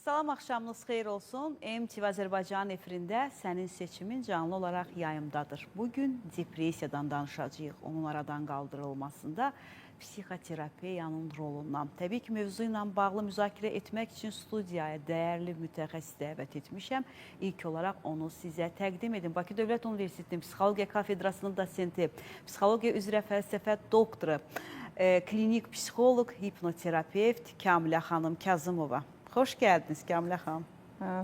Salam, axşamınız xeyir olsun. MTV Azərbaycan efirində Sənin Seçimin canlı olaraq yayımdadır. Bugün depressiyadan danışacağıq. Onun aradan qaldırılmasında psixoterapiyanın rolundan. Təbii ki, mövzu ilə bağlı müzakirə etmək üçün studiyaya dəyərli mütəxəssis dəvət etmişəm. İlk olaraq onu sizə təqdim edim. Bakı Dövlət Universitetinin Psixologiya Kafedrasının dosenti, psixologiya üzrə fəlsəfə doktoru, klinik psixoloq, hipnoterapevt Kamilə xanım Kazımova. Xoş gəldiniz, Kamilə xanım.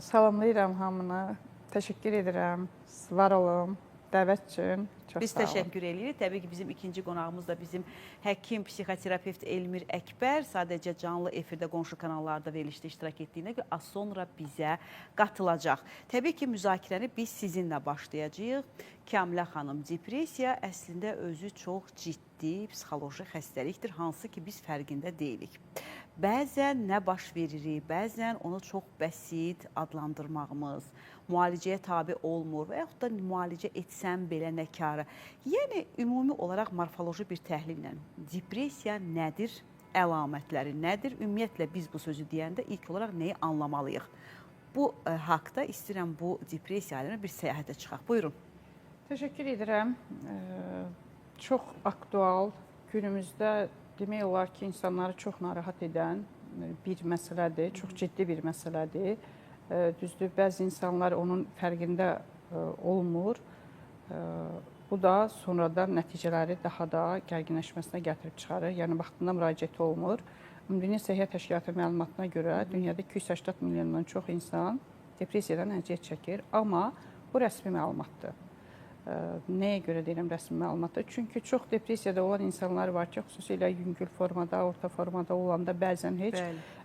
Salamlayıram hamını. Təşəkkür edirəm. Var olun. Dəvət üçün. Çox Biz sağ olun. təşəkkür edirik. Təbii ki, bizim ikinci qonağımız da bizim həkim, psixoterapevt Elmir Əkbər. Sadəcə canlı efirdə qonşu kanallarda verilişdə iştirak etdiyinə görə az sonra bizə qatılacaq. Təbii ki, müzakirəni biz sizinlə başlayacağıq. Kamilə xanım, depressiya əslində özü çox ciddi psixoloji xəstəlikdir, hansı ki biz fərqində deyilik. Bəzən nə baş veririk, bəzən onu çox bəsit adlandırmağımız, müalicəyə tabe olmur və yaxud da müalicə etsən belə nə karı. Yəni ümumi olaraq morfoloji bir təhlillə depressiya nədir, əlamətləri nədir? Ümumiyyətlə biz bu sözü deyəndə ilk olaraq nəyi anlamalıyıq? Bu haqda istəyirəm bu depressiya aləminə bir səyahətə çıxaq. Buyurun. Təşəkkür edirəm. Çox aktual, günümüzdə demək olar ki, insanları çox narahat edən bir məsələdir, çox ciddi bir məsələdir. Düzdür, bəzi insanlar onun fərqində olmur. Bu da sonradan nəticələri daha da gərginləşməsinə gətirib çıxarır. Yəni vaxtında müraciət olmur. Ümumdünya Səhiyyə Təşkilatı məlumatına görə dünyada 280 milyondan çox insan depressiyadan əziyyət çəkir, amma bu rəsmi məlumatdır. Nəyə görə deyirəm rəsmi məlumatdır? Çünki çox depressiyada olan insanlar var ki, xüsusilə yüngül formada, orta formada olanda bəzən heç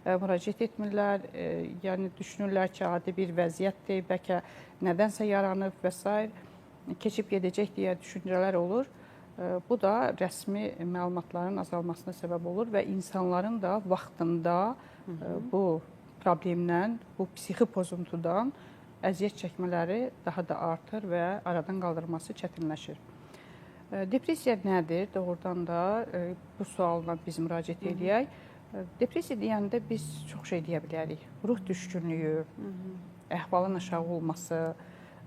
müraciət etmirlər. Yəni düşünürlər ki, adi bir vəziyyətdir, bəlkə nədənsə yaranıb və sair, keçib gedəcək deyə düşüncələr olur. Bu da rəsmi məlumatların azalmasına səbəb olur və insanların da vaxtında bu problemdən, bu psixi pozuntudan əziyyət çəkmələri daha da artır və aradan qaldırılması çətinləşir. Depressiya nədir? Doğrudan da bu sualla biz müraciət eləyək. Depressiya deyəndə biz çox şey deyə bilərik. Ruh düşkünlüyü, əhvalın aşağı olması,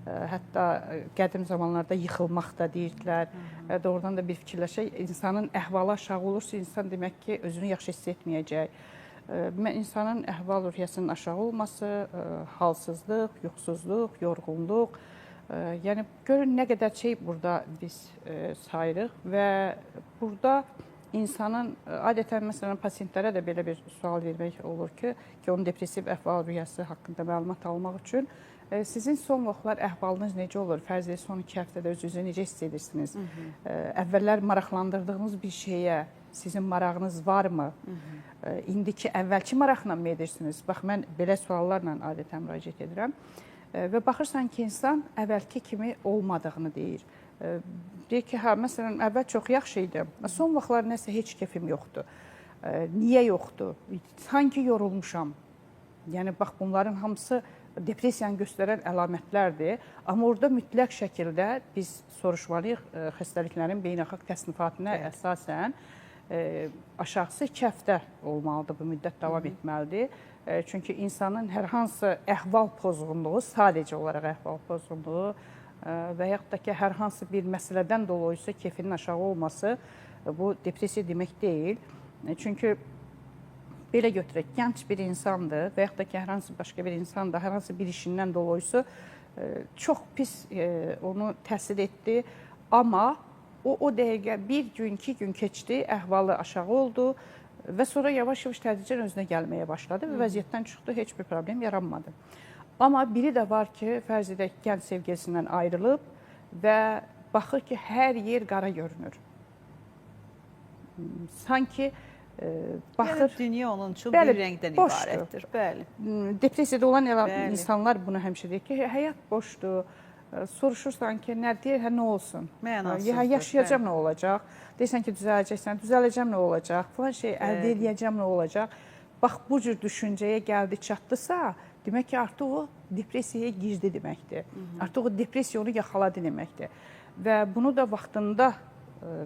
hətta qədim zamanlarda yıxılmaq da deyirdilər. Doğrudan da bir fikirləşək, insanın əhvalı aşağı olursa, insan demək ki, özünü yaxşı hiss etməyəcək. İnsanın əhval-ruhiyyəsinin aşağı olması, halsızlıq, yuxusuzluq, yorğunluq. Yəni görün nə qədər şey burada biz sayırıq və burada insanın adətən məsələn pasientlərə də belə bir sual vermək olur ki, onun depressiv əhval-ruhiyyəsi haqqında məlumat almaq üçün sizin son vaxtlar əhvalınız necə olur? Fərz edək, son 2 həftədə özünüzü necə hiss edirsiniz? Əvvəllər maraqlandırdığınız bir şeyə sizin marağınız varmı? İndiki əvvəlki maraqla mı edirsiniz? Bax, mən belə suallarla adətən müraciət edirəm. Və baxırsan ki, insan əvvəlki kimi olmadığını deyir. Deyir ki, hə, məsələn, əvvəl çox yaxşı idim. Son vaxtlar nəsə heç kefim yoxdur. Niyə yoxdur? Sanki yorulmuşam. Yəni, bax, bunların hamısı depressiyanı göstərən əlamətlərdir. Amma orada mütləq şəkildə biz soruşmalıyıq xəstəliklərin beynəlxalq təsnifatına əsasən aşağısı 2 həftə olmalıdır, bu müddət davam etməlidir. Çünki insanın hər hansı əhval pozğunluğu, sadəcə olaraq əhval pozğunluğu və yaxud da ki, hər hansı bir məsələdən dolayı kefinin aşağı olması bu depressiya demək deyil. Çünki belə götürək, gənc bir insandır və yaxud da ki, hər hansı başqa bir insandır, hər hansı bir işindən dolayı çox pis onu təsir etdi, amma o dəqiqə bir gün, 2 gün keçdi, əhvalı aşağı oldu və sonra yavaş-yavaş tədricən özünə gəlməyə başladı və vəziyyətdən çıxdı, heç bir problem yaranmadı. Amma biri də var ki, fərz edək, gənc sevgilisindən ayrılıb və baxır ki, hər yer qara görünür. Sanki baxır... Yəni, dünya onun üçün bir rəngdən ibarətdir. Bəli. Depressiyada olan insanlar bunu həmişə deyir ki, həyat boşdur. Soruşursan ki, nə deyir, hə, nə olsun? Mənasızdır. Yaşayacağam, nə olacaq? Deyirsən ki, düzələcəksən, düzələcəm, nə olacaq? Filan şey əldə edəcəm, nə olacaq? Bax, bu cür düşüncəyə gəldi, çatdısa, demək ki, artıq o depressiyaya girdi deməkdir. Artıq o depressiya onu yaxaladı deməkdir. Və bunu da vaxtında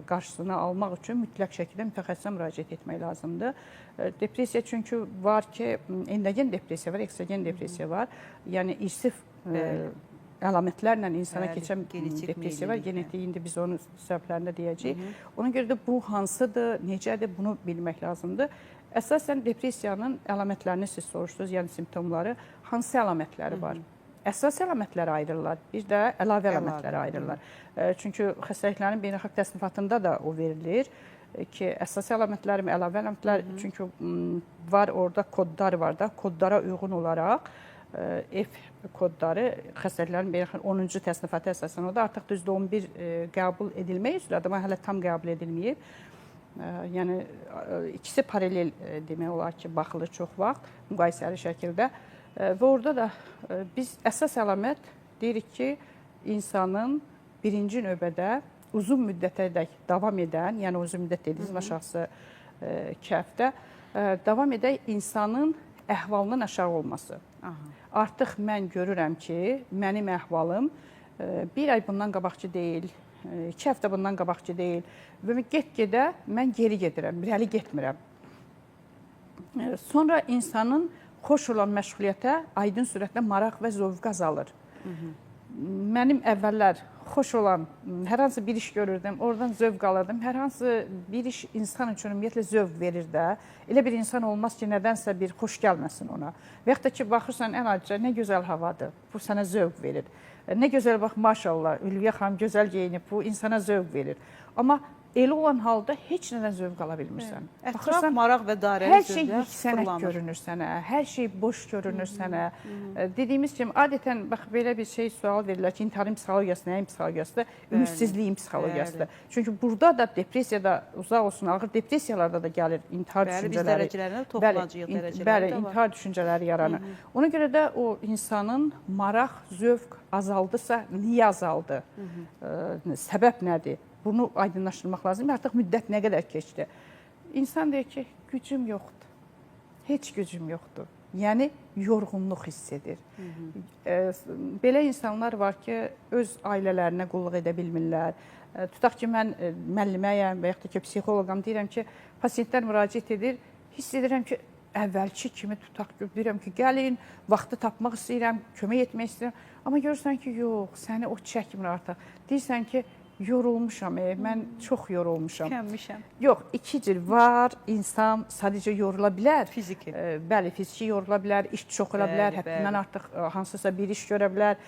qarşısını almaq üçün mütləq şəkildə mütəxəssisə müraciət etmək lazımdır. Depressiya çünki var ki, endogen depressiya var, eksogen depressiya var. Yəni irsi əlamətlərlə insana keçən depressiya var. Genetik, indi biz onun səbəblərini deyəcəyik. Ona görə də bu hansıdır, necədir, bunu bilmək lazımdır. Əsasən depressiyanın əlamətlərini siz soruşdunuz, yəni simptomları, hansı əlamətləri var? Əsas əlamətləri ayrılırlar, bir də əlavə əlamətləri ayrılırlar. Çünki xəstəliklərin beynəlxalq təsnifatında da o verilir ki, əsas əlamətlər, əlavə əlamətlər, çünki var orada kodlar var da, kodlara uyğun olaraq F kodları xəstəliklərin beynəlxalq 10-cu təsnifatı əsasən o da artıq düzdür 11 qəbul edilmək üzrədir, amma hələ tam qəbul edilməyib. Yəni ikisi paralel demək olar ki, baxılır çox vaxt müqayisəli şəkildə. Və orada da biz əsas əlamət deyirik ki, insanın birinci növbədə uzun müddətədək davam edən, yəni uzun müddət dediyimiz aşağısı 2 həftə davam edən insanın əhvalının aşağı olması. Aha. Artıq mən görürəm ki, mənim əhvalım bir ay bundan qabaqçı deyil, 2 həftə bundan qabaqçı deyil və get-gedə mən geri gedirəm, irəli getmirəm. Sonra insanın xoş olan məşğuliyyətə aydın sürətlə maraq və zövq azalır. Mənim əvvəllər xoş olan hər hansı bir iş görürdüm, oradan zövq alırdım. Hər hansı bir iş insan üçün ümumiyyətlə zövq verir də. Elə bir insan olmaz ki, nədənsə bir xoş gəlməsin ona. Və yaxud da ki, baxırsan ən adicə nə gözəl havadır, bu sənə zövq verir. Nə gözəl bax, maşallah, Ülviyə xanım gözəl geyinib, bu insana zövq verir. Amma elə olan halda heç nədən zövq ala bilmirsən. Ətraf baxırsan, maraq və dairəli hər şey yüksənək görünür sənə, hər şey boş görünür sənə. Dediyimiz kimi, adətən bax belə bir şey sual verirlər ki, intiharın psixologiyası nəyin psixologiyasıdır? Ümidsizliyin psixologiyasıdır. Çünki burada da depressiyada uzaq olsun, ağır depressiyalarda da gəlir intihar düşüncələri. Biz dərəcələrinə toxunacağıq, dərəcələri bəli, intihar düşüncələri yaranır. Ona görə də o insanın maraq, zövq azaldısa, niyə azaldı? Səbəb nədir? Bunu aydınlaşdırmaq lazımdır. Artıq müddət nə qədər keçdi? İnsan deyir ki, gücüm yoxdur. Heç gücüm yoxdur. Yəni, yorğunluq hiss edir. Belə insanlar var ki, öz ailələrinə qulluq edə bilmirlər. Tutaq ki, mən müəlliməyəm və yaxud da ki, psixoloqam, deyirəm ki, pasiyentlər müraciət edir. Hiss edirəm ki, əvvəlki kimi tutaq ki, deyirəm ki, gəlin, vaxtı tapmaq istəyirəm, kömək etmək istəyirəm. Amma görürsən ki, yox, səni o çəkmir artıq. Deyirsən ki, yorulmuşam, mən çox yorulmuşam. Tükənmişəm. Yox, iki cür var, insan sadəcə yorula bilər. Fiziki. Bəli, fiziki yorula bilər, iş çox ola bilər, həddindən artıq hansısa bir iş görə bilər.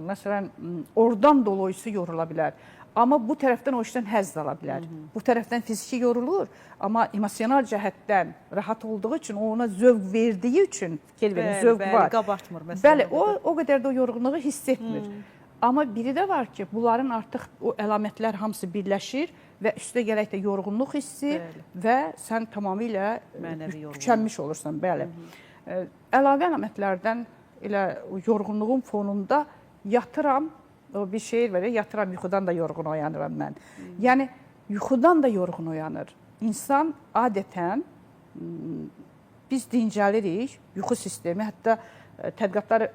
Məsələn, oradan dolayısı yorula bilər. Amma bu tərəfdən o işdən həzz ala bilər. Bu tərəfdən fiziki yorulur, amma emosional cəhətdən rahat olduğu üçün, o ona zövq verdiyi üçün, fikir verin, zövq var. Qabartmır məsələn. Bəli, o qədər də o yorğunluğu hiss etmir. Amma biri də var ki, bunların artıq o əlamətlər hamısı birləşir və üstə gələk də yorğunluq hissi və sən tamamilə tükənmiş olursan. Bəli. Əlavə əlamətlərdən elə yorğunluğun fonunda yatıram, o bir şeir var, yatıram, yuxudan da yorğun oyanıram mən. Yəni, yuxudan da yorğun oyanır. İnsan adətən, biz dincəlirik, yuxu sistemi, hətta tədqiqatları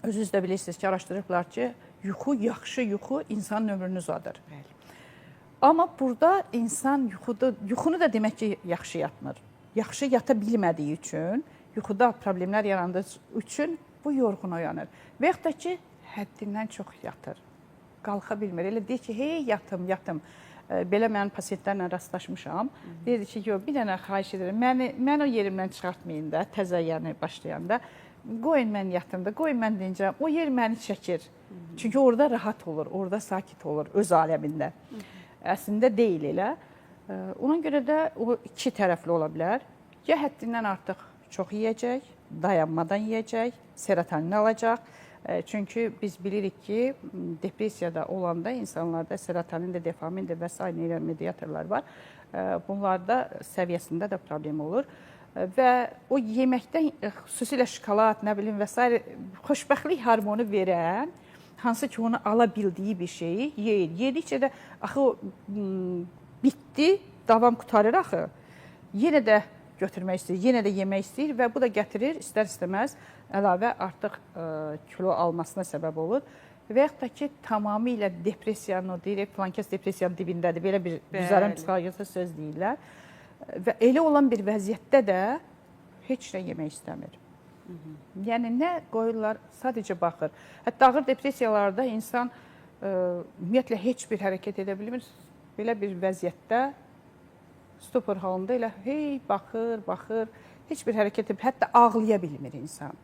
özünüz də bilirsiniz ki, araşdırıblar ki, yuxu, yaxşı yuxu insanın ömrünü uzadır. Amma burada insan yuxunu da demək ki, yaxşı yatmır. Yaxşı yata bilmədiyi üçün, yuxuda problemlər yarandığı üçün bu yorğun oyanır. Və yaxud da ki, həddindən çox yatır. Qalxa bilmir. Elə deyir ki, hey, yatım, yatım. Belə mənim pasiyentlərlə rastlaşmışam. Deyirdi ki, yox, bir dənə xahiş edirəm, məni o yerimdən çıxartmayın da, təzə yəni başlayanda. Qoyun mən yatım da, qoyun mən dincəm. O yer məni çəkir. Çünki orada rahat olur, orada sakit olur öz aləmində. Əslində deyil elə. Ona görə də o iki tərəfli ola bilər. Ya həddindən artıq çox yeyəcək, dayanmadan yeyəcək, serotonin alacaq. Çünki biz bilirik ki, depressiyada olanda insanlarda serotonin də, dopamin də və sair neyromediatorlar var. Bunlarda səviyyəsində də problem olur. Və o yeməkdən, xüsusilə şokolad, nə bilim və s. xoşbəxtlik hormonu verən, hansı ki onu ala bildiyi bir şeyi yeyir. Yedikcə də axı o bitdi, davam qurtarır axı. Yenə də götürmək istəyir, yenə də yemək istəyir və bu da gətirir istər-istəməz əlavə artıq kilo almasına səbəb olur. Və yaxud da ki, tamamilə depressiyanın, o deyirik, filan kəs depressiyanın dibindədir, belə bir düzələn psixologiyada söz deyirlər. Və elə olan bir vəziyyətdə də heç nə yemək istəmir. Yəni nə qoyurlar, sadəcə baxır. Hətta ağır depressiyalarda insan ümumiyyətlə heç bir hərəkət edə bilmir. Belə bir vəziyyətdə stupor halında elə hey baxır, baxır, heç bir hərəkət edib, hətta ağlaya bilmir insan.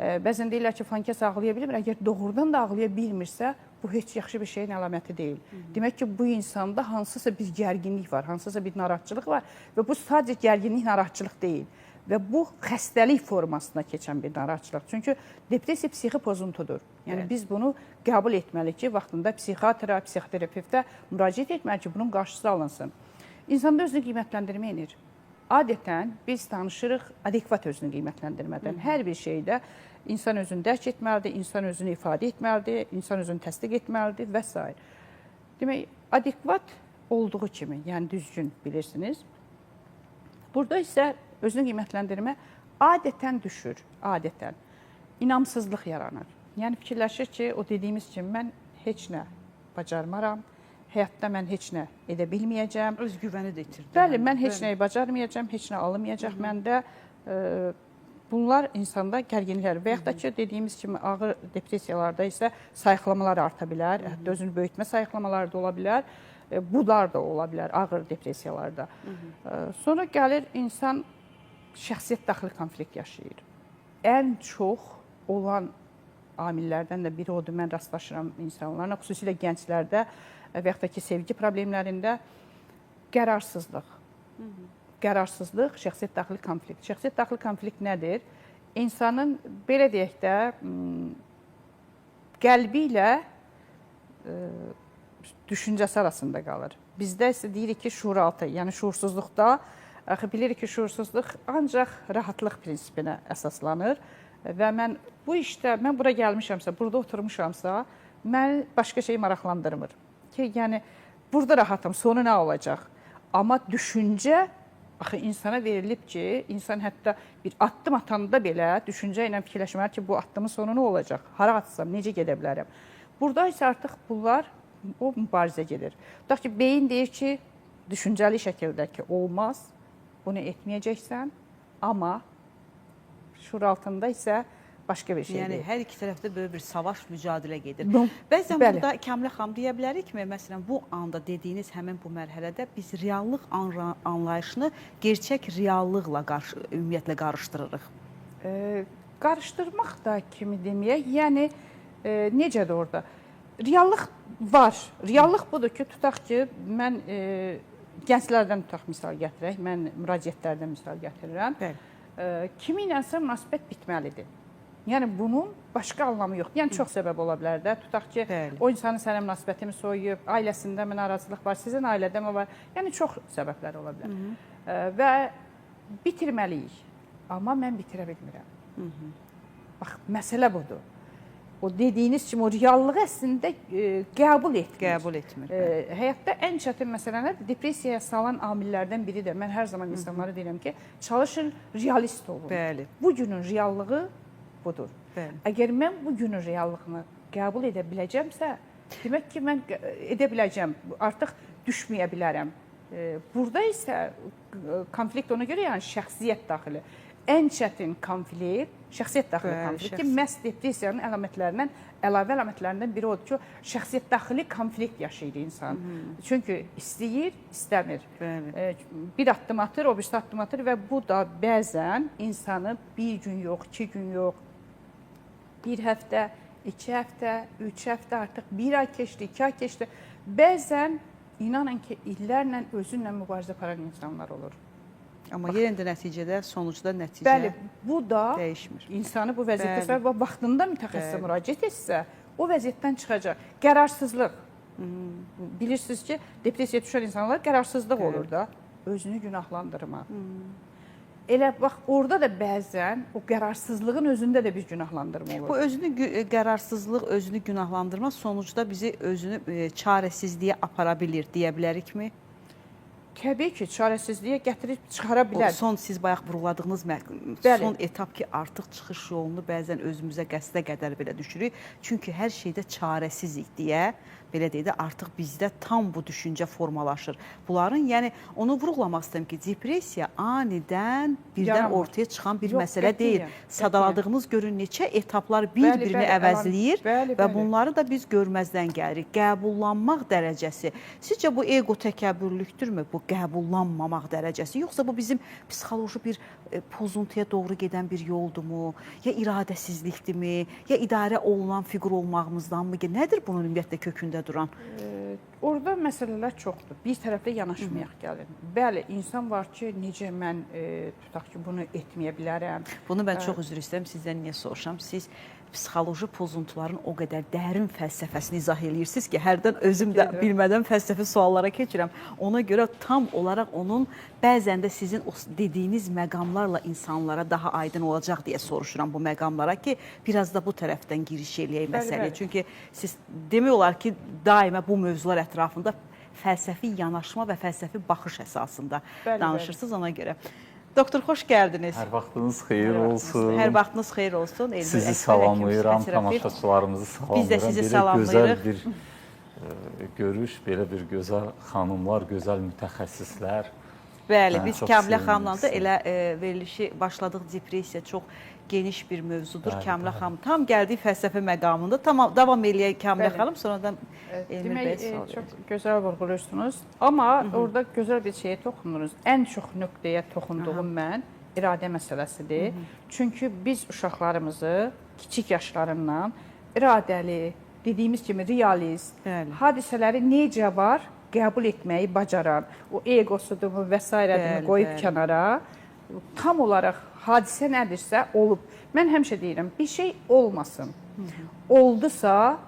Bəzən deyirlər ki, filan kəs ağlaya bilmir. Əgər doğrudan da ağlaya bilmirsə, bu heç yaxşı bir şeyin əlaməti deyil. Demək ki, bu insanda hansısa bir gərginlik var, hansısa bir narahatçılıq var və bu sadəcə gərginlik, narahatçılıq deyil. Və bu xəstəlik formasına keçən bir narahatçılıq. Çünki depressiya psixi pozuntudur. Yəni biz bunu qəbul etməliyik ki, vaxtında psixiatra, psixoterapevtə müraciət etməli ki, bunun qarşısı alınsın. İnsanda özünü qiymətləndirmə enir. Adətən biz danışırıq adekvat özünü qiymətləndirmədən. Hər bir şeydə insan özünü dərk etməlidir, insan özünü ifadə etməlidir, insan özünü təsdiq etməlidir və s. Demək, adekvat olduğu kimi, yəni düzgün bilirsiniz. Burada isə özünü qiymətləndirmə adətən düşür, adətən. İnamsızlıq yaranır. Yəni fikirləşir ki, o dediyimiz kimi mən heç nə bacarmaram, həyatda mən heç nə edə bilməyəcəm. Özgüvəni də itirdi. Bəli, mən heç nəyi bacarmayacağam, heç nə alınmayacaq məndə. Bunlar insanda gərginliklər və yaxud da ki, dediyimiz kimi ağır depressiyalarda isə sayıqlamalar arta bilər, hətta özünü böyütmə sayıqlamaları da ola bilər. Bunlar da ola bilər ağır depressiyalarda. Sonra gəlir insan şəxsiyyət daxili konflikt yaşayır. Ən çox olan amillərdən də biri odur, mən rastlaşıram insanlarla, xüsusilə gənclərdə və yaxud da ki, sevgi problemlərində qərarsızlıq. Qərarsızlıq, şəxsiyyət daxili konflikt. Şəxsiyyət daxili konflikt nədir? İnsanın, belə deyək də, qəlbi ilə düşüncəsi arasında qalır. Bizdə isə deyirik ki, şuuraltı, yəni şuursuzluqda, axı bilirik ki, şuursuzluq ancaq rahatlıq prinsipinə əsaslanır və mən bu işdə, mən bura gəlmişəmsə, burada oturmuşamsa, məni başqa şey maraqlandırmır. Ki, yəni burada rahatım, sonu nə olacaq? Amma düşüncə, axı insana verilib ki, insan hətta bir addım atanda belə düşüncə ilə fikirləşməli ki, bu addımın sonu nə olacaq? Hara atsam, necə gedə bilərəm? Burada isə artıq bunlar, o mübarizə gedir. Tutaq ki, beyin deyir ki, düşüncəli şəkildə ki, olmaz, bunu etməyəcəksən, amma şuur altında isə başqa bir şey Yəni deyil. hər iki tərəfdə böyük bir savaş, mücadilə gedir. Bəzən burada Kamilə xanım deyə bilərikmi, məsələn, bu anda dediyiniz həmin bu mərhələdə biz reallıq anlayışını gerçək reallıqla ümumiyyətlə qarışdırırıq. Qarışdırmaq da kimi deməyək, yəni necədir orada? Reallıq var. Reallıq budur ki, tutaq ki, mən gənclərdən tutaq misal gətirək, mən müraciətlərdən misal gətirirəm. Kimi ilənsə münasibət bitməlidir. Yəni bunun başqa anlamı yoxdur. Yəni çox səbəb ola bilər də. Tutaq ki, o insanın sənə münasibətimi soyuyub, ailəsində mi narazılıq var, sizin ailədə mi var? Yəni çox səbəblər ola bilər. Və bitirməliyik. Amma mən bitirə bilmirəm. Bax, məsələ budur. O dediyiniz kimi o reallığı əslində qəbul etmir. Qəbul etmir. Həyatda ən çətin məsələ nədir? Depressiyaya salan amillərdən biri də, mən hər zaman insanlara deyirəm ki, çalışın realist olun. Bəli. Bu günün reallığı budur. Bəli. Əgər mən bu günün reallığını qəbul edə biləcəmsə, demək ki, mən edə biləcəm, artıq düşməyə bilərəm. Burada isə konflikt ona görə, yəni şəxsiyyət daxili. Ən çətin konflikt, şəxsiyyət daxili konflikt ki, məhz depressiyanın əlamətlərindən, əlavə əlamətlərindən biri odur ki, şəxsiyyət daxili konflikt yaşayır insan. Çünki istəyir, istəmir. Bir addım atır, o birisi addım atır və bu da bəzən insanı bir gün yox, iki gün yox, bir həftə, iki həftə, üç həftə, artıq bir ay keçdi, iki ay keçdi. Bəzən inanın ki, illərlə özünlə mübarizə aparan insanlar olur. Amma yenə də nəticədə, sonucda nəticə Bəli, bu da dəyişmir. İnsanı bu vəziyyətdə səbəb vaxtında mütəxəssisə müraciət etsə, o vəziyyətdən çıxacaq. Qərarsızlıq. Bilirsiniz ki, depressiyaya düşən insanlar qərarsızlıq olur da. Özünü günahlandırma. Elə bax, orada da bəzən o qərarsızlığın özündə də bir günahlandırma olur. Bu özünü qərarsızlıq, özünü günahlandırma sonucda bizi özünü çarəsizliyə apara bilir deyə bilərikmi? Təbii ki, çarəsizliyə gətirib çıxara bilər. O son siz bayaq vurğuladığınız Bəli. son etap ki, artıq çıxış yolunu bəzən özümüzə qəsdə qədər belə düşürük. Çünki hər şeydə çarəsizik deyə, belə deyək də, artıq bizdə tam bu düşüncə formalaşır. Bunların, yəni onu vurğulamaq istəyirəm ki, depressiya anidən birdən Yaranmır. ortaya çıxan bir Yox, məsələ deyil. qətiyyən, qətiyyən. Sadaladığınız görün neçə etaplar bir-birini əvəzləyir Bəli, və bəli. bunları da biz görməzdən gəlirik. Qəbullanmaq dərəcəsi. Sizcə bu ego təkəbbürlükdürmü? Bu qəbullanmamaq dərəcəsi? Yoxsa bu bizim psixoloji bir pozuntuya doğru gedən bir yoldurmu? Ya iradəsizlikdirmi? Ya idarə olunan fiqur olmağımızdanmı? Nədir bunun ümumiyyətlə kökündə duran? Orada məsələlər çoxdur. Bir tərəfdə yanaşmayaq gəlin. Bəli, insan var ki, necə mən tutaq ki, bunu etməyə bilərəm. Bunu mən çox üzr istəyirəm, sizdən niyə soruşam? Siz psixoloji pozuntuların o qədər dərin fəlsəfəsini izah eləyirsiniz ki, hərdən özüm də bilmədən fəlsəfi suallara keçirəm. Ona görə tam olaraq onun bəzən də sizin o dediyiniz məqamlarla insanlara daha aydın olacaq deyə soruşuram bu məqamlara ki, biraz da bu tərəfdən giriş eləyək məsələyə. Çünki siz demək olar ki, daima bu mövzular ətrafında fəlsəfi yanaşma və fəlsəfi baxış əsasında danışırsınız ona görə. Doktor, xoş gəldiniz. Hər vaxtınız xeyir olsun. Hər vaxtınız xeyir olsun. Elmir Sizi Əkbər, həkim, salamlayıram, psixoterapevt. tamaşaçılarımızı salamlayıram. Biz də sizi Belə salamlayırıq. gözəl bir görüş, belə bir gözəl xanımlar, gözəl mütəxəssislər. Bəli, Mən biz çox Kamilə sevindim xanımla da sizə. elə verilişi başladıq. Depressiya çox geniş bir mövzudur. Bəli, Kamilə bəli. xanım tam gəldik fəlsəfə məqamında. Tamam, davam eləyək Kamilə Bəli. xanım, sonradan Elmir Demək, bəy sual çox verir. gözəl vurğulayırsınız. Amma orada gözəl bir şeyə toxundunuz. Ən çox nöqtəyə toxunduğum mən iradə məsələsidir. Çünki biz uşaqlarımızı kiçik yaşlarından iradəli, dediyimiz kimi realist, Bəli. hadisələri necə var qəbul etməyi bacaran, o egosudur və s. qoyub kənara, tam olaraq hadisə nədirsə olub. Mən həmişə deyirəm, bir şey olmasın. Oldusa,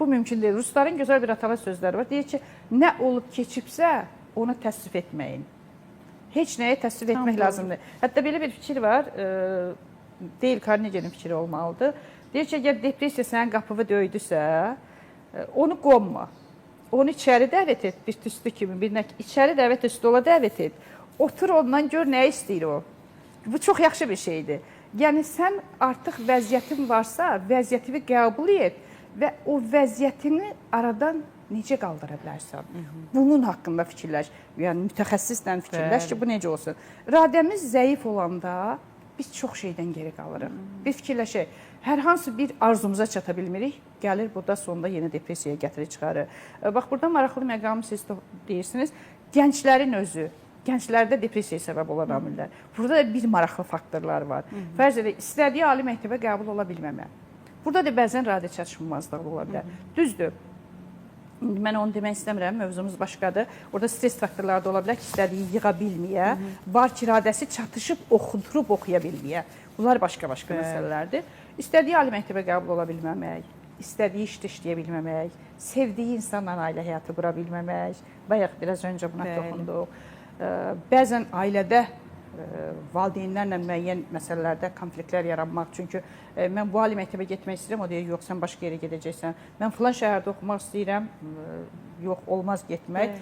bu mümkün deyil. Rusların gözəl bir atalar sözləri var. Deyir ki, nə olub keçibsə, ona təəssüf etməyin. Heç nəyə təəssüf etmək lazım deyil. Hətta belə bir fikir var, Dale Carnegie'nin fikri olmalıdır. Deyir ki, əgər depressiya sənin qapını döydüsə, onu qonma. Onu içəri dəvət et, bir tüstü kimi, bir nə, içəri dəvət et, stola dəvət et. Otur ondan, gör nə istəyir o. Bu çox yaxşı bir şeydir. Yəni, sən artıq vəziyyətin varsa, vəziyyətini qəbul et və o vəziyyətini aradan necə qaldıra bilərsən? Bunun haqqında fikirləş. Yəni, mütəxəssislə fikirləş ki, bu necə olsun. İradəmiz zəif olanda biz çox şeydən geri qalırıq. Bir fikirləşək. Hər hansı bir arzumuza çata bilmirik, gəlir burada sonda yenə depressiyaya gətirir, çıxarır. Bax, burada maraqlı məqamı siz deyirsiniz. Gənclərin özü, gənclərdə depressiyaya səbəb olan amillər. Burada da bir maraqlı faktorlar var. Fərz edək, istədiyi ali məktəbə qəbul ola bilməmə. Burada da bəzən iradə çatışmazlığı ola bilər. Düzdür. İndi mən onu demək istəmirəm, mövzumuz başqadır. Orada stres faktorları da ola bilər ki, istədiyi yığa bilməyə, var ki, iradəsi çatışıb oxudurub oxuya bilməyə. Bunlar başqa-başqa məsələlərdir. İstədiyi ali məktəbə qəbul ola bilməmək, istədiyi işdə işləyə bilməmək, sevdiyi insanla ailə həyatı qura bilməmək. Bayaq biraz öncə buna toxunduq. Bəzən ailədə valideynlərlə müəyyən məsələlərdə konfliktlər yaranmaq. Çünki mən bu ali məktəbə getmək istəyirəm, o deyir, yox, sən başqa yerə gedəcəksən. Mən filan şəhərdə oxumaq istəyirəm, yox, olmaz getmək.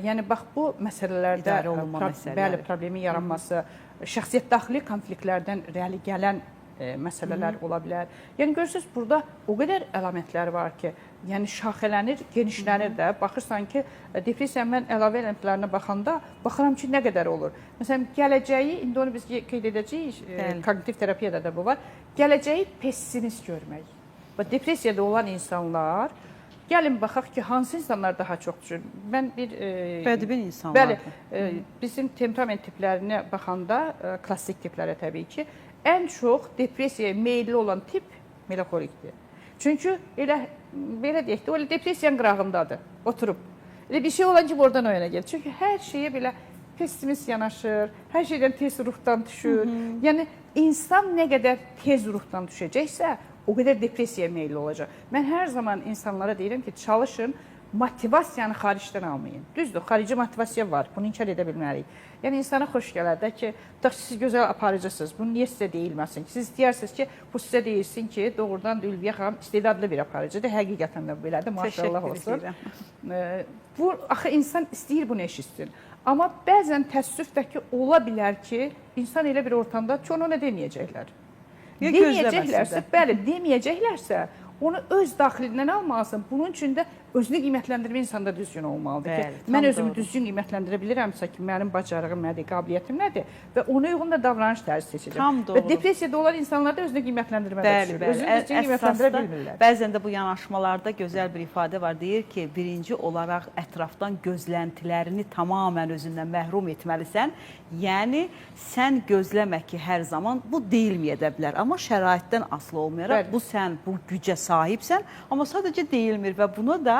Yəni, bax, bu məsələlərdə İdarə olunma məsələləri. Bəli, problemin yaranması, şəxsiyyət daxili konfliktlərdən irəli gələn məsələlər ola bilər. Yəni, görürsünüz, burada o qədər əlamətlər var ki, yəni şaxələnir, genişlənir də. Baxırsan ki, depressiyanın mən əlavə elementlərinə baxanda, baxıram ki, nə qədər olur. Məsələn, gələcəyi, indi onu biz qeyd edəcəyik, koqnitiv terapiyada da bu var. Gələcəyi pessimist görmək. Bax, depressiyada olan insanlar, gəlin baxaq ki, hansı insanlar daha çox düşür. Mən bir Bədbin insanlardır. Bəli, bizim temperament tiplərinə baxanda, klassik tiplərə təbii ki, ən çox depressiyaya meyilli olan tip melaxolikdir. Çünki elə, belə deyək də, o elə depressiyanın qırağındadır, oturub. Elə bir şey olan kimi oradan o yana gedir. Çünki hər şeyə belə pessimist yanaşır, hər şeydən tez ruhdan düşür. Yəni, insan nə qədər tez ruhdan düşəcəksə, o qədər depressiyaya meyilli olacaq. Mən hər zaman insanlara deyirəm ki, çalışın, Motivasiyanı xaricdən almayın. Düzdür, xarici motivasiya var. Bunu inkar edə bilmərik. Yəni insana xoş gələr də ki, tutaq ki, siz gözəl aparıcısınız. Bunu niyə sizə deyilməsin ki? Siz istəyirsiniz ki, bu sizə deyilsin ki, doğrudan da Ülviyə xanım istedadlı bir aparıcıdır. Həqiqətən də belədir. Maşallah olsun. Bu axı insan istəyir bunu eşitsin. Amma bəzən təəssüf də ki, ola bilər ki, insan elə bir ortamda ki, onu ona deməyəcəklər. Deməyəcəklərsə, bəli, deməyəcəklərsə, onu öz daxilindən almalısan. Bunun üçün də özünü qiymətləndirmə insanda düzgün olmalıdır ki, bəli, mən özümü düzgün qiymətləndirə bilirəmsə ki, mənim bacarığım nədir, qabiliyyətim nədir və ona uyğun da davranış tərzi seçəcəm. Tam doğru. Və depressiyada olan insanlar da özünü qiymətləndirmədə düşür. Bəli. Özünü düzgün qiymətləndirə bilmirlər. Bəzən də bu yanaşmalarda gözəl bir ifadə var. Deyir ki, birinci olaraq ətrafdan gözləntilərini tamamilə özündən məhrum etməlisən. Yəni sən gözləmə ki, hər zaman bu deyilməyə də bilər, amma şəraitdən asılı olmayaraq Bəli. Bu sən bu gücə sahibsən, amma sadəcə deyilmir və buna da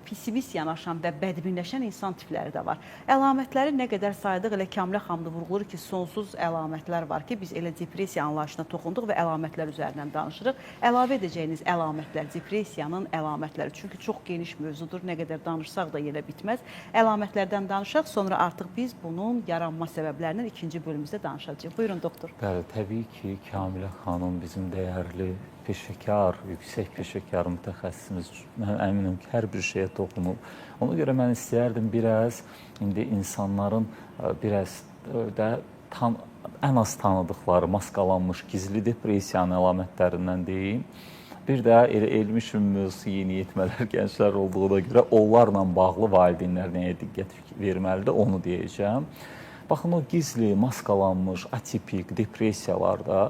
pessimist yanaşan və bədbinləşən insan tipləri də var. Əlamətləri nə qədər saydıq, elə Kamilə xanım da vurğulayır ki, sonsuz əlamətlər var ki, biz elə depressiya anlayışına toxunduq və əlamətlər üzərindən danışırıq. Əlavə edəcəyiniz əlamətlər, depressiyanın əlamətləri. Çünki çox geniş mövzudur, nə qədər danışsaq da yenə bitməz. Əlamətlərdən danışaq, sonra artıq biz bunun yaranma səbəblərindən ikinci bölümümüzdə danışacağıq. Buyurun doktor. Bəli, təbii ki, Kamilə xanım bizim dəyərli peşəkar, yüksək peşəkar mütəxəssisimiz. Mən əminəm ki, hər bir şeyə toxunub. Ona görə mən istəyərdim biraz indi insanların biraz da ən az tanıdıqları maskalanmış gizli depressiyanın əlamətlərindən deyim. Bir də elə elmi mövzusu yeniyetmələr, gənclər olduğuna görə onlarla bağlı valideynlər nəyə diqqət verməlidir, onu deyəcəm. Baxın, o gizli, maskalanmış, atipik depressiyalarda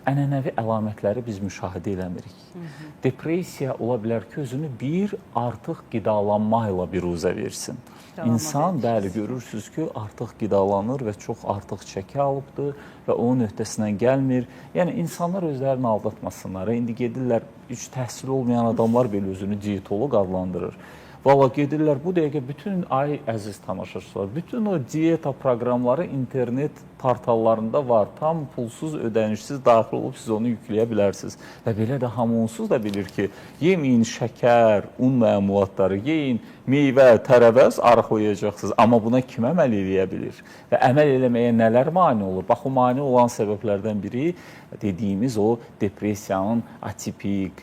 ənənəvi əlamətləri biz müşahidə eləmirik. Depressiya ola bilər ki, özünü bir artıq qidalanma ilə biruzə versin. İnsan, bəli, görürsünüz ki, artıq qidalanır və çox artıq çəki alıbdır və onun öhdəsindən gəlmir. Yəni, insanlar özlərini aldatmasınlar. İndi gedirlər, heç təhsil olmayan adamlar belə özünü dietoloq adlandırır. Valla gedirlər bu dəqiqə bütün, ay əziz tamaşaçılar, bütün o dieta proqramları internet portallarında var. Tam pulsuz, ödənişsiz daxil olub siz onu yükləyə bilərsiniz. Və belə də hamı onsuz da bilir ki, yeməyin şəkər, un məmulatları, yeyin meyvə, tərəvəz, arıqlayacaqsınız. Amma buna kim əməl eləyə bilir? Və əməl eləməyə nələr mane olur? Bax, o mane olan səbəblərdən biri dediyimiz o depressiyanın atipik,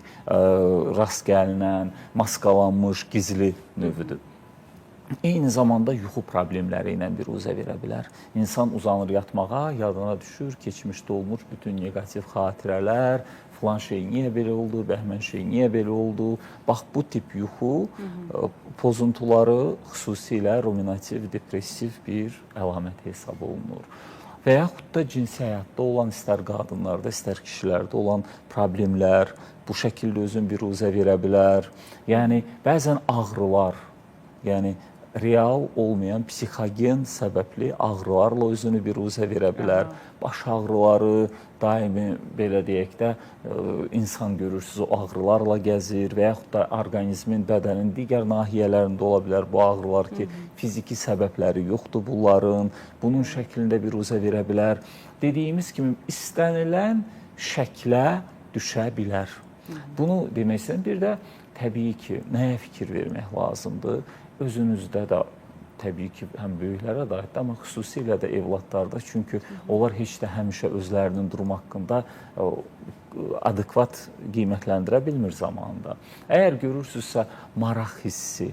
rast gəlinən, maskalanmış, gizli növüdür. Eyni zamanda yuxu problemləri ilə biruzə verə bilər. İnsan uzanır yatmağa, yadına düşür, keçmişdə olmuş bütün neqativ xatirələr, filan şey niyə belə oldu, bəhmən şey niyə belə oldu. Bax, bu tip yuxu pozuntuları xüsusilə ruminativ, depressiv bir əlamət hesab olunur. Və yaxud da cinsi həyatda olan istər qadınlarda, istər kişilərdə olan problemlər bu şəkildə özün biruzə verə bilər. Yəni, bəzən ağrılar, yəni real olmayan psixogen səbəbli ağrılarla özünü biruzə verə bilər. Baş ağrıları daimi belə deyək də insan görürsünüz o ağrılarla gəzir və yaxud da orqanizmin, bədənin digər nahiyələrində ola bilər bu ağrılar ki, fiziki səbəbləri yoxdur bunların. Bunun şəklində biruzə verə bilər. Dediyimiz kimi istənilən şəklə düşə bilər. Bunu demək istəyirəm. Bir də təbii ki, nəyə fikir vermək lazımdır? Özünüzdə də təbii ki, həm böyüklərə də aiddir, amma xüsusilə də evladlarda, çünki onlar heç də həmişə özlərinin durumu haqqında adekvat qiymətləndirə bilmir zamanında. Əgər görürsünüzsə, maraq hissi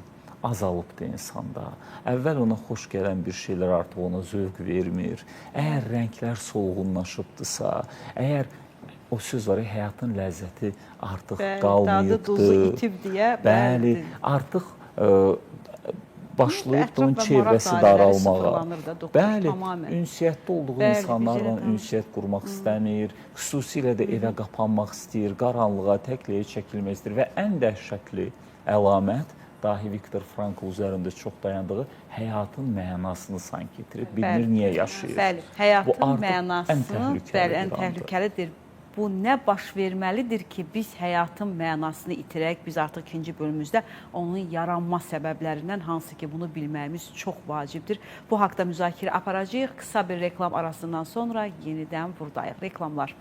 azalıbdır insanda. Əvvəl ona xoş gələn bir şeylər artıq ona zövq vermir. Əgər rənglər solğunlaşıbdırsa, əgər o söz var, həyatın ləzzəti artıq Bəli, qalmayıbdır. dadı duzu itib deyə. Bəli, artıq başlayıb bunun çevrəsi daralmağa. Da, doktor, Bəli, tamamilə. ünsiyyətdə olduğu Bəli, insanlarla ünsiyyət qurmaq istəmir, xüsusilə də evə qapanmaq istəyir, qaranlığa, təkliyə çəkilmək istəyir və ən dəhşətli əlamət dahi Viktor Frankl üzərində çox dayandığı həyatın mənasını sanki itirib, bilmir niyə yaşayır. Bəli, həyatın mənasını, bəli, ən təhlükəlidir. Bu nə baş verməlidir ki, biz həyatın mənasını itirək? Biz artıq ikinci bölümümüzdə onun yaranma səbəblərindən, hansı ki, bunu bilməyimiz çox vacibdir. Bu haqda müzakirə aparacağıq. Qısa bir reklam arasından sonra yenidən buradayıq. Reklamlar.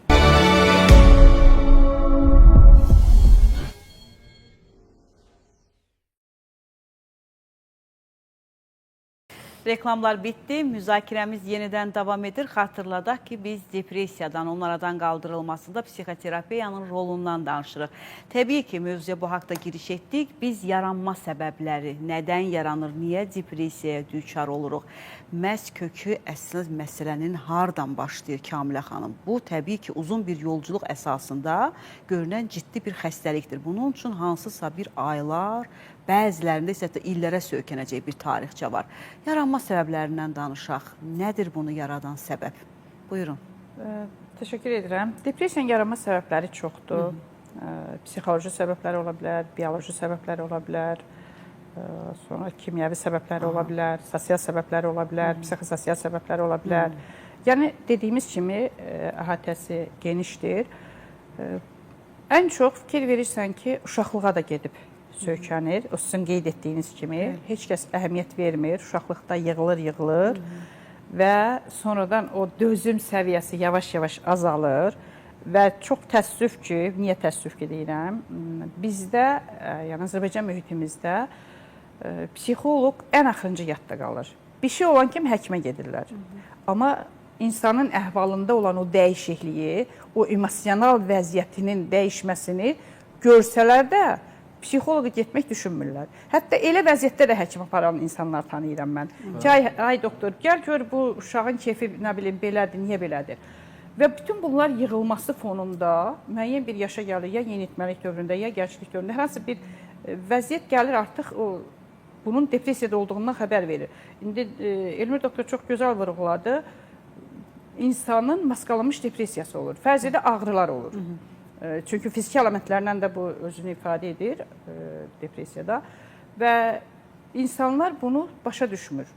Reklamlar bitdi. Müzakirəmiz yenidən davam edir. Xatırladaq ki, biz depressiyadan, onun aradan qaldırılmasında psixoterapiyanın rolundan danışırıq. Təbii ki, mövzuya bu haqda giriş etdik. Biz yaranma səbəbləri, nədən yaranır, niyə depressiyaya düçar oluruq? Məhz kökü əsl məsələnin hardan başlayır Kamilə xanım? Bu təbii ki, uzun bir yolculuq əsasında görünən ciddi bir xəstəlikdir. Bunun üçün hansısa bir aylar, bəzilərində isə hətta illərə söykənəcək bir tarixçə var. Yaranma səbəblərindən danışaq. Nədir bunu yaradan səbəb? Buyurun. Təşəkkür edirəm. Depressiyanın yaranma səbəbləri çoxdur. Psixoloji səbəbləri ola bilər, bioloji səbəbləri ola bilər, sonra kimyəvi səbəbləri ola bilər, sosial səbəbləri ola bilər, psixososial səbəbləri ola bilər. Yəni dediyimiz kimi əhatəsi genişdir. Ən çox fikir verirsən ki, uşaqlığa da gedib söykənir. O sizin qeyd etdiyiniz kimi heç kəs əhəmiyyət vermir. Uşaqlıqda yığılır və sonradan o dözüm səviyyəsi yavaş-yavaş azalır və çox təəssüf ki, niyə təəssüf ki deyirəm, bizdə, yəni Azərbaycan mühitimizdə psixoloq ən axırıncı yadda qalır. Bir şey olan kimi həkimə gedirlər. Amma insanın əhvalında olan o dəyişikliyi, o emosional vəziyyətinin dəyişməsini görsələr də psixoloqa getmək düşünmürlər. Hətta elə vəziyyətdə də həkim aparan insanlar tanıyıram mən. Ki, ay doktor, gəl gör bu uşağın kefi nə bilim belədir, niyə belədir? Və bütün bunlar yığılması fonunda müəyyən bir yaşa gəlir, ya yeniyetməlik dövründə, ya gənclik dövründə hər hansı bir vəziyyət gəlir artıq o bunun depressiyada olduğundan xəbər verir. İndi Elmir doktor çox gözəl vurğuladı. İnsanın maskalanmış depressiyası olur. Fərz edə ağrılar olur. Çünki fiziki əlamətlərlə də bu özünü ifadə edir depressiyada və insanlar bunu başa düşmür.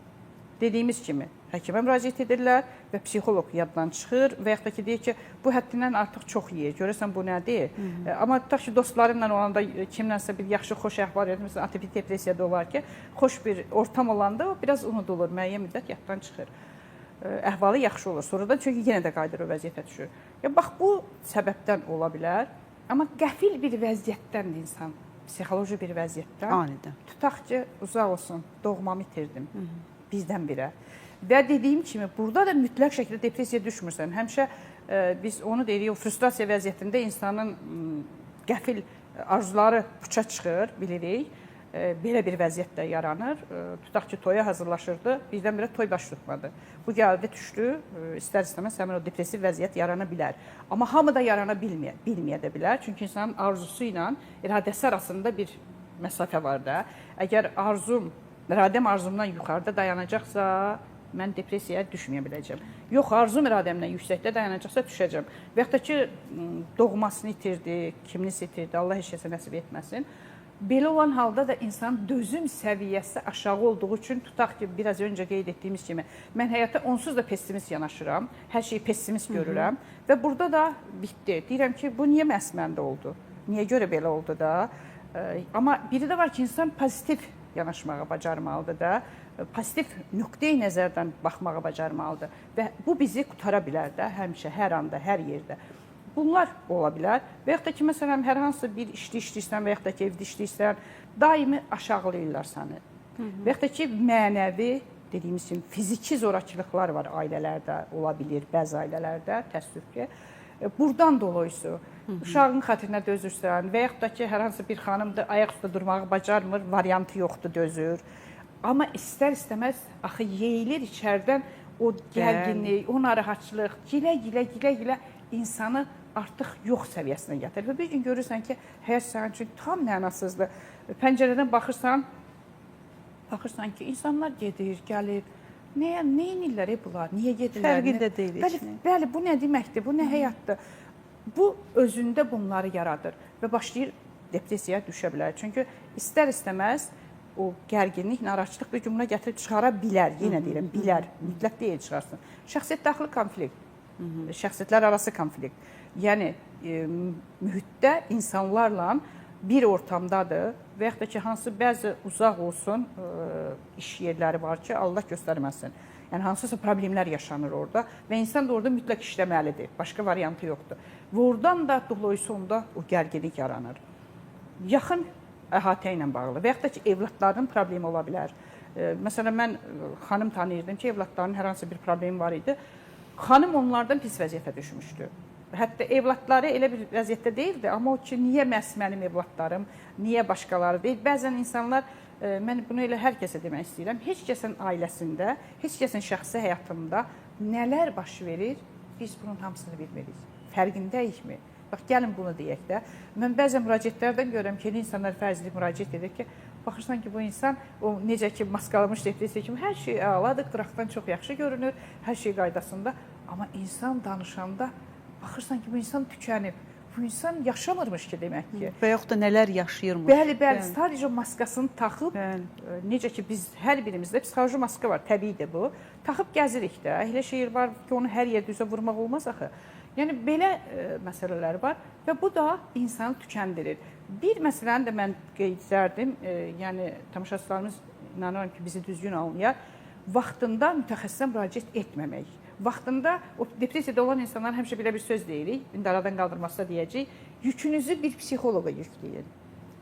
Dediyimiz kimi həkimə müraciət edirlər və psixoloq yaddan çıxır və yaxud da ki, deyir ki, bu həddindən artıq çox yeyir, görəsən bu nədir? Amma tutaq ki, dostlarımla olanda kimlənsə bir yaxşı, xoş əhval edir, məsələn, atipik depressiyada olar ki, xoş bir ortam olanda o biraz unudulur, müəyyən müddət yaddan çıxır. Əhvalı yaxşı olur. Sonradan çünki yenə də qayıdır o vəziyyətə düşür. Ya bax bu səbəbdən ola bilər, amma qəfil bir vəziyyətdən də insan, psixoloji bir vəziyyətdən Anidən. Tutaq ki, uzaq olsun, doğmamı itirdim birdən-birə. Və dediyim kimi, burada da mütləq şəkildə depressiyaya düşmürsən. Həmişə biz onu deyirik, o frustrasiya vəziyyətində insanın qəfil arzuları puça çıxır, bilirik. Belə bir vəziyyət də yaranır. Tutaq ki, toya hazırlaşırdı, birdən-birə toy baş tutmadı. Bu gəldi, düşdü, istər-istəməz həmin o depressiv vəziyyət yarana bilər. Amma hamı da yarana bilməyə də bilər. Çünki insanın arzusu ilə iradəsi arasında bir məsafə var da. Əgər arzum, iradəm arzumdan yuxarıda dayanacaqsa, mən depressiyaya düşməyə biləcəm. Yox, arzum iradəmdən yüksəkdə dayanacaqsa düşəcəm. Və yaxud da ki, doğmasını itirdi, kimlisi itirdi, Allah heç kəsə nəsib etməsin. Belə olan halda da insanın dözüm səviyyəsi aşağı olduğu üçün tutaq ki, biraz öncə qeyd etdiyimiz kimi, mən həyata onsuz da pessimist yanaşıram, hər şeyi pessimist görürəm və burada da bitdi. Deyirəm ki, bu niyə məhz məndə oldu? Niyə görə belə oldu da? Amma biri də var ki, insan pozitiv yanaşmağa bacarmalıdır da, pozitiv nöqteyi nəzərdən baxmağa bacarmalıdır və bu bizi qutara bilər də həmişə, hər anda, hər yerdə. Bunlar ola bilər və yaxud da ki, məsələn, hər hansı bir işdə işləyirsən və yaxud da ki, evdə işləyirsən, daimi aşağılayırlar səni. Və yaxud da ki, mənəvi, dediyimiz kimi, fiziki zorakılıqlar var ailələrdə, ola bilir, bəzi ailələrdə, təəssüf ki. Buradan dolayısı, uşağın xatirinə dözürsən və yaxud da ki, hər hansı bir xanımdır, ayaq üstə durmağı bacarmır, variantı yoxdur, dözür. Amma istər-istəməz axı yeyilir içərdən o gərginlik, o narahatçılıq, gilə-gilə insanı artıq yox səviyyəsinə gətirir. Və bir gün görürsən ki, həyat sənin üçün tam mənasızdır. Pəncərədən baxırsan ki, insanlar gedir, gəlir. Nə edirlər bunlar? Niyə gedirlər? Fərqində deyil heç Bəli, bəli, bu nə deməkdir? Bu nə həyatdır? Bu özündə bunları yaradır və başlayır depressiyaya düşə bilər. Çünki istər-istəməz o gərginlik, narahatçılıq bir gün buna gətirib çıxara bilər. Yenə deyirəm, bilər. Mütləq deyil çıxarsın. Şəxsiyyət daxili konflikt, şəxsiyyətlər arası konflikt. Yəni mühitdə insanlarla bir ortamdadır və yaxud da ki, hansı bəzi uzaq olsun iş yerləri var ki, Allah göstərməsin. Yəni hansısa problemlər yaşanır orada və insan da orada mütləq işləməlidir. Başqa variantı yoxdur. Və oradan da dolayısıyla onda o gərginlik yaranır. Yaxın əhatə ilə bağlı və yaxud da ki, evladların problemi ola bilər. Məsələn, mən xanım tanıyırdım ki, evladlarının hər hansı bir problemi var idi. Xanım onlardan pis vəziyyətə düşmüşdü. Hətta evladları elə bir vəziyyətdə deyildi, amma o ki, niyə məhz mənim evladlarım, niyə başqaları deyil. Bəzən insanlar, mən bunu elə hər kəsə demək istəyirəm, heç kəsin ailəsində, heç kəsin şəxsi həyatında nələr baş verir, biz bunun hamısını bilmirik. Fərqindəyikmi? Bax, gəlin bunu deyək də. Mən bəzən müraciətlərdən görürəm ki, insanlar fərzli müraciət edir ki, baxırsan ki, bu insan o necə ki maskalamış depressiya kimi hər şey əladır, qıraqdan çox yaxşı görünür, hər şey qaydasında. Amma insan danışanda baxırsan ki, bu insan tükənib. Bu insan yaşamırmış ki, demək ki. Və yaxud da nələr yaşayırmış. Bəli, bəli, sadəcə maskasını taxıb, Bəli. Necə ki biz hər birimizdə psixoloji maska var, təbiidir bu. Taxıb gəzirik də. Elə şey var ki, onu hər yerdə üzə vurmaq olmaz axı. Yəni belə məsələlər var və bu da insanı tükəndirir. Bir məsələni də mən qeyd edərdim, yəni tamaşaçılarımız inanıram ki, bizi düzgün anlayar. Vaxtında mütəxəssisə müraciət etməmək. Vaxtında o depressiyada olan insanlar həmişə belə bir söz deyirik, indi aradan qaldırmazsa deyəcəyik, yükünüzü bir psixoloqa yükləyin.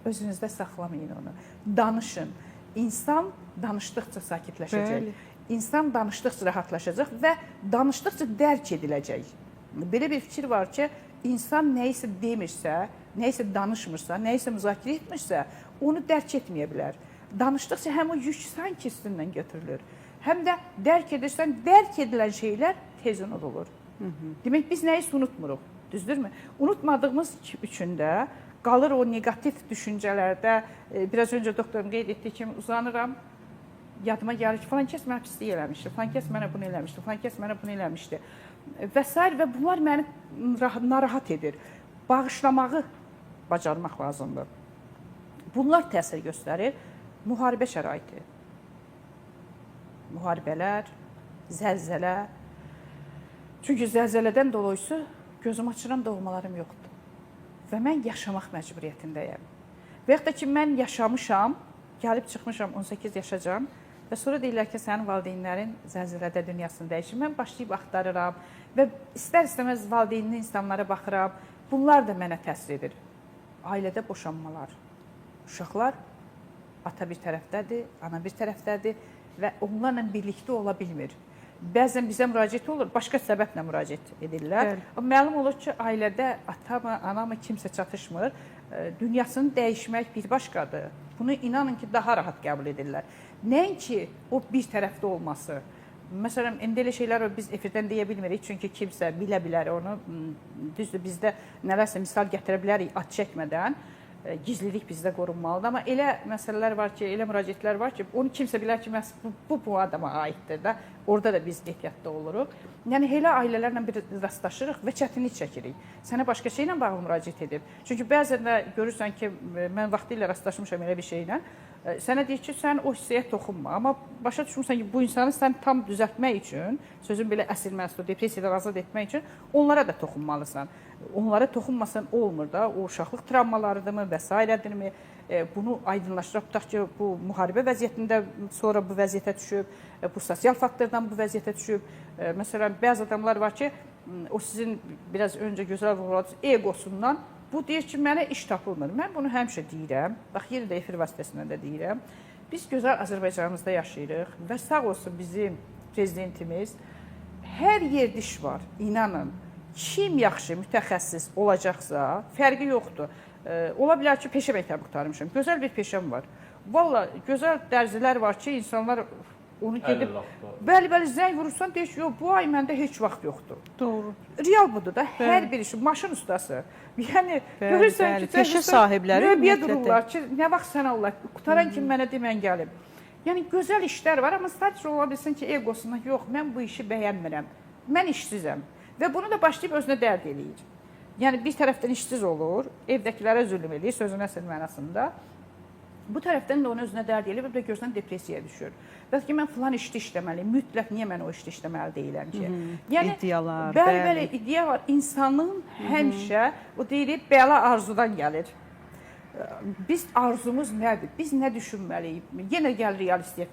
Özünüzdə saxlamayın onu. Danışın. İnsan danışdıqca sakitləşəcək. Bəli. İnsan danışdıqca rahatlaşacaq və danışdıqca dərk ediləcək. Belə bir fikir var ki, insan nəyisə demirsə, nəyisə danışmırsa, nəyisə müzakirə etmirsə, onu dərk etməyə bilər. Danışdıqca həm o yük sanki üstündən götürülür, həm də dərk edirsən, dərk edilən şeylər tez unudulur. Demək biz nəyisə unutmuruq, düzdürmü? Unutmadığımız üçün də qalır o neqativ düşüncələrdə. Biraz öncə doktorum qeyd etdiyi kimi uzanıram, yadıma gəlir ki, falan kəs mənə pislik eləmişdi, falan kəs mənə bunu eləmişdi, falan kəs mənə bunu eləmişdi və sair və bunlar məni narahat edir. Bağışlamağı bacarmaq lazımdır. Bunlar təsir göstərir. Müharibə şəraiti, müharibələr, zəlzələ. Çünki zəlzələdən dolayısı gözüm açıram, doğmalarım yoxdur. Və mən yaşamaq məcburiyyətindəyəm. Və yaxud da ki, mən yaşamışam, gəlib çıxmışam 18 yaşacan və sonra deyirlər ki, sənin valideynlərin zəlzələdə dünyasını dəyişir. Mən başlayıb axtarıram və istər-istəməz valideynli insanlara baxıram. Bunlar da mənə təsir edir. Ailədə boşanmalar, uşaqlar ata bir tərəfdədir, ana bir tərəfdədir və onlarla birlikdə ola bilmir. Bəzən bizə müraciət olur, başqa səbəblə müraciət edirlər. Bəli. Amma məlum olur ki, ailədə ata mı, ana mı kimsə çatışmır. Dünyasını dəyişmək bir başqadır. Bunu inanın ki, daha rahat qəbul edirlər. Nəinki o bir tərəfdə olması. Məsələn, indi elə şeylər var, biz efirdən deyə bilmirik, çünki kimsə bilə bilər onu. Düzdür, bizdə nələrsə misal gətirə bilərik ad çəkmədən. Gizlilik bizdə qorunmalıdır. Amma elə məsələlər var ki, elə müraciətlər var ki, onu kimsə bilər ki, məhz bu adama aiddir də. Orada da biz ehtiyatlı oluruq. Yəni elə ailələrlə bir rastlaşırıq və çətinlik çəkirik. Sənə başqa şeylə bağlı müraciət edib. Çünki bəzən də görürsən ki, mən vaxtilə rastlaşmışam elə bir şeylə. Sənə deyir ki, sən o hissəyə toxunma. Amma başa düşmürsən ki, bu insanı sən tam düzəltmək üçün, sözün belə əsl mənası, depressiyadan azad etmək üçün onlara da toxunmalısan. Onlara toxunmasan olmur da. O uşaqlıq travmalarıdırmı və s. Bunu aydınlaşdıraq, tutaq ki, bu müharibə vəziyyətində sonra bu vəziyyətə düşüb, bu sosial faktordan bu vəziyyətə düşüb. Məsələn, bəzi adamlar var ki, o sizin biraz öncə gözəl vurğuladınız, egosundan bu deyir ki, mənə iş tapılmır. Mən bunu həmişə deyirəm. Bax, yenə də efir vasitəsindən də deyirəm. Biz gözəl Azərbaycanımızda yaşayırıq və sağ olsun bizim prezidentimiz, hər yerdə iş var, inanın. Kim yaxşı mütəxəssis olacaqsa, fərqi yoxdur. Ola bilər ki, peşə məktəbi qurtarmışam. Gözəl bir peşəm var. Valla gözəl dərzilər var ki, insanlar onu gedib... Bəli, bəli, zəng vurursan, deyir ki, yox, bu ay məndə heç vaxt yoxdur. Doğru. Real budur da, hər bir işi, maşın ustası. Yəni, Bəli, görürsən bəli. ki, Peşə sahibləri növbəyə ümumiyyətlə dururlar ki, nə vaxt sən Allah, qutaran kimi mənə demən gəlib. Yəni, gözəl işlər var, amma sadəcə ola bilsin ki, egosuna, yox, mən bu işi bəyənmirəm, mən işsizəm. Və bunu da başlayıb özünə dərd eləyir. Yəni, bir tərəfdən işsiz olur, evdəkilərə zülm eləyir, sözün əsl mənasında. Bu tərəfdən də onu özünə dərd eləyir və bir də görürsən depressiyaya düşür. Bəlkə mən filan işdə işləməliyəm, mütləq niyə mən o işdə işləməli deyiləm ki? Yəni, İddialar, bəli, bəli. bəli, iddia var. İnsanın həmişə, o deyirik, bəla arzudan gəlir. Biz arzumuz nədir? Biz nə düşünməliyik? Yenə gəl realistliyə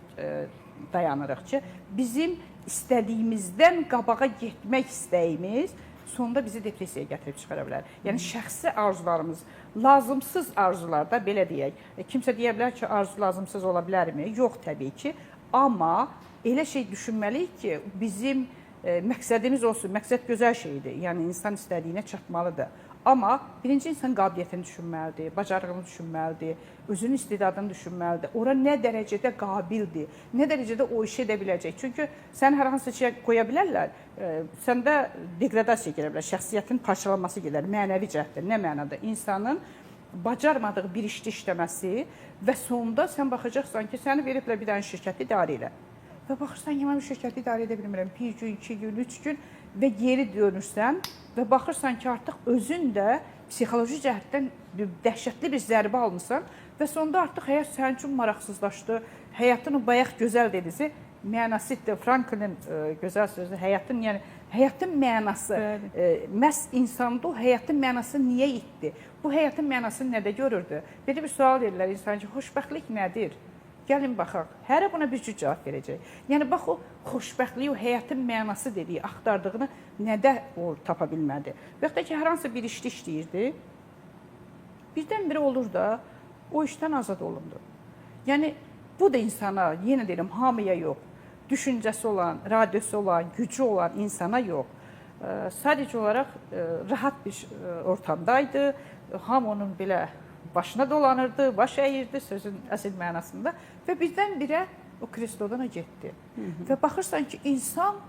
dayanırıq ki, bizim istədiyimizdən qabağa getmək istəyimiz sonda bizi depressiyaya gətirib çıxara bilər. Yəni şəxsi arzularımız, lazımsız arzular da belə deyək. Kimsə deyə bilər ki, arzu lazımsız ola bilərmi? Yox, təbii ki. Amma elə şey düşünməliyik ki, bizim məqsədimiz olsun. Məqsəd gözəl şeydir. Yəni insan istədiyinə çatmalıdır. Amma birinci insan qabiliyyətini düşünməlidir, bacarığını düşünməlidir, özünün istedadını düşünməlidir. Ora nə dərəcədə qabildir, nə dərəcədə o işi edə biləcək. Çünki sən hər hansı şeyə qoya bilərlər, səndə deqradasiya gələ bilər, şəxsiyyətin parçalanması gələr mənəvi cəhətdən. Nə mənada? İnsanın bacarmadığı bir işdə işləməsi və sonda sən baxacaqsan ki, səni veriblər bir dənə şirkəti idarə elə. Və baxırsan ki, mən bu şirkəti idarə edə bilmirəm. Bir gün, 2 gün, 3 gün və geri dönürsən və baxırsan ki, artıq özün də psixoloji cəhətdən bir dəhşətli bir zərbə almısan və sonda artıq həyat sənin üçün maraqsızlaşdı. Həyatın o bayaq gözəl dedisi mənası itdi. Franklin gözəl sözü, həyatın, yəni həyatın mənası, məhz insanda o həyatın mənası niyə itdi? Bu həyatın mənasını nədə görürdü? Belə bir sual verirlər insana ki, xoşbəxtlik nədir? Gəlin baxaq. Hərə buna bir cür cavab verəcək. Yəni bax o xoşbəxtliyi, o həyatın mənası dediyi, axtardığını nədə o tapa bilmədi? Və yaxud da ki, hər hansı bir işdə işləyirdi. Birdən-birə olur da o işdən azad olundu. Yəni bu da insana, yenə deyirəm, hamıya yox, düşüncəsi olan, radiosu olan, gücü olan insana yox. Sadəcə olaraq rahat bir ortamdaydı. Hamı onun belə başına dolanırdı, baş əyirdi sözün əsl mənasında və birdən-birə o kreslodan o getdi. Və baxırsan ki, insan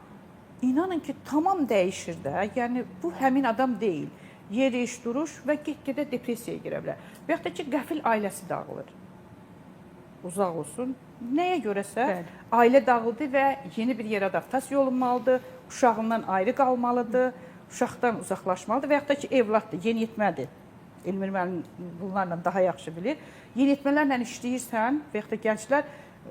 inanın ki, tamam dəyişir də. Yəni bu həmin adam deyil. Yeriş, duruş və get-gedə depressiyaya girə bilər. Və yaxud da ki, qəfil ailəsi dağılır. Uzaq olsun. Nəyə görəsə Bəli. Ailə dağıldı və yeni bir yerə adaptasiya olunmalıdır, uşağından ayrı qalmalıdır, uşaqdan uzaqlaşmalıdır və yaxud da ki, evladdır, yeniyetmədir. Elmir müəllim bunlarla daha yaxşı bilir. Yeniyetmələrlə işləyirsən və yaxud da gənclər,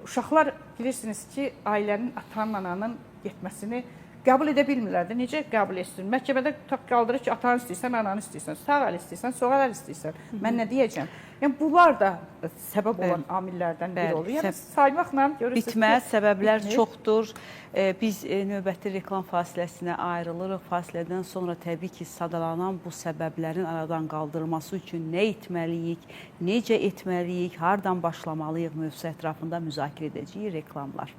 uşaqlar bilirsiniz ki, ailənin, atanın, ananın getməsini qəbul edə bilmirlər də. Necə qəbul etsin? Məhkəmədə qaldırır ki, atanı istəyirsən, ananı istəyirsən, sağ əl istəyirsən, sol əl istəyirsən. Mən nə deyəcəm? Yəni bunlar da səbəb olan amillərdən biri olur. Yəni saymaqla görürsünüz bitməz, ki, səbəblər bitmir. Çoxdur. Biz növbəti reklam fasiləsinə ayrılırıq. Fasilədən sonra təbii ki, sadalanan bu səbəblərin aradan qaldırılması üçün nə etməliyik, necə etməliyik, hardan başlamalıyıq mövzusu ətrafında müzakirə edəcəyik reklamlar.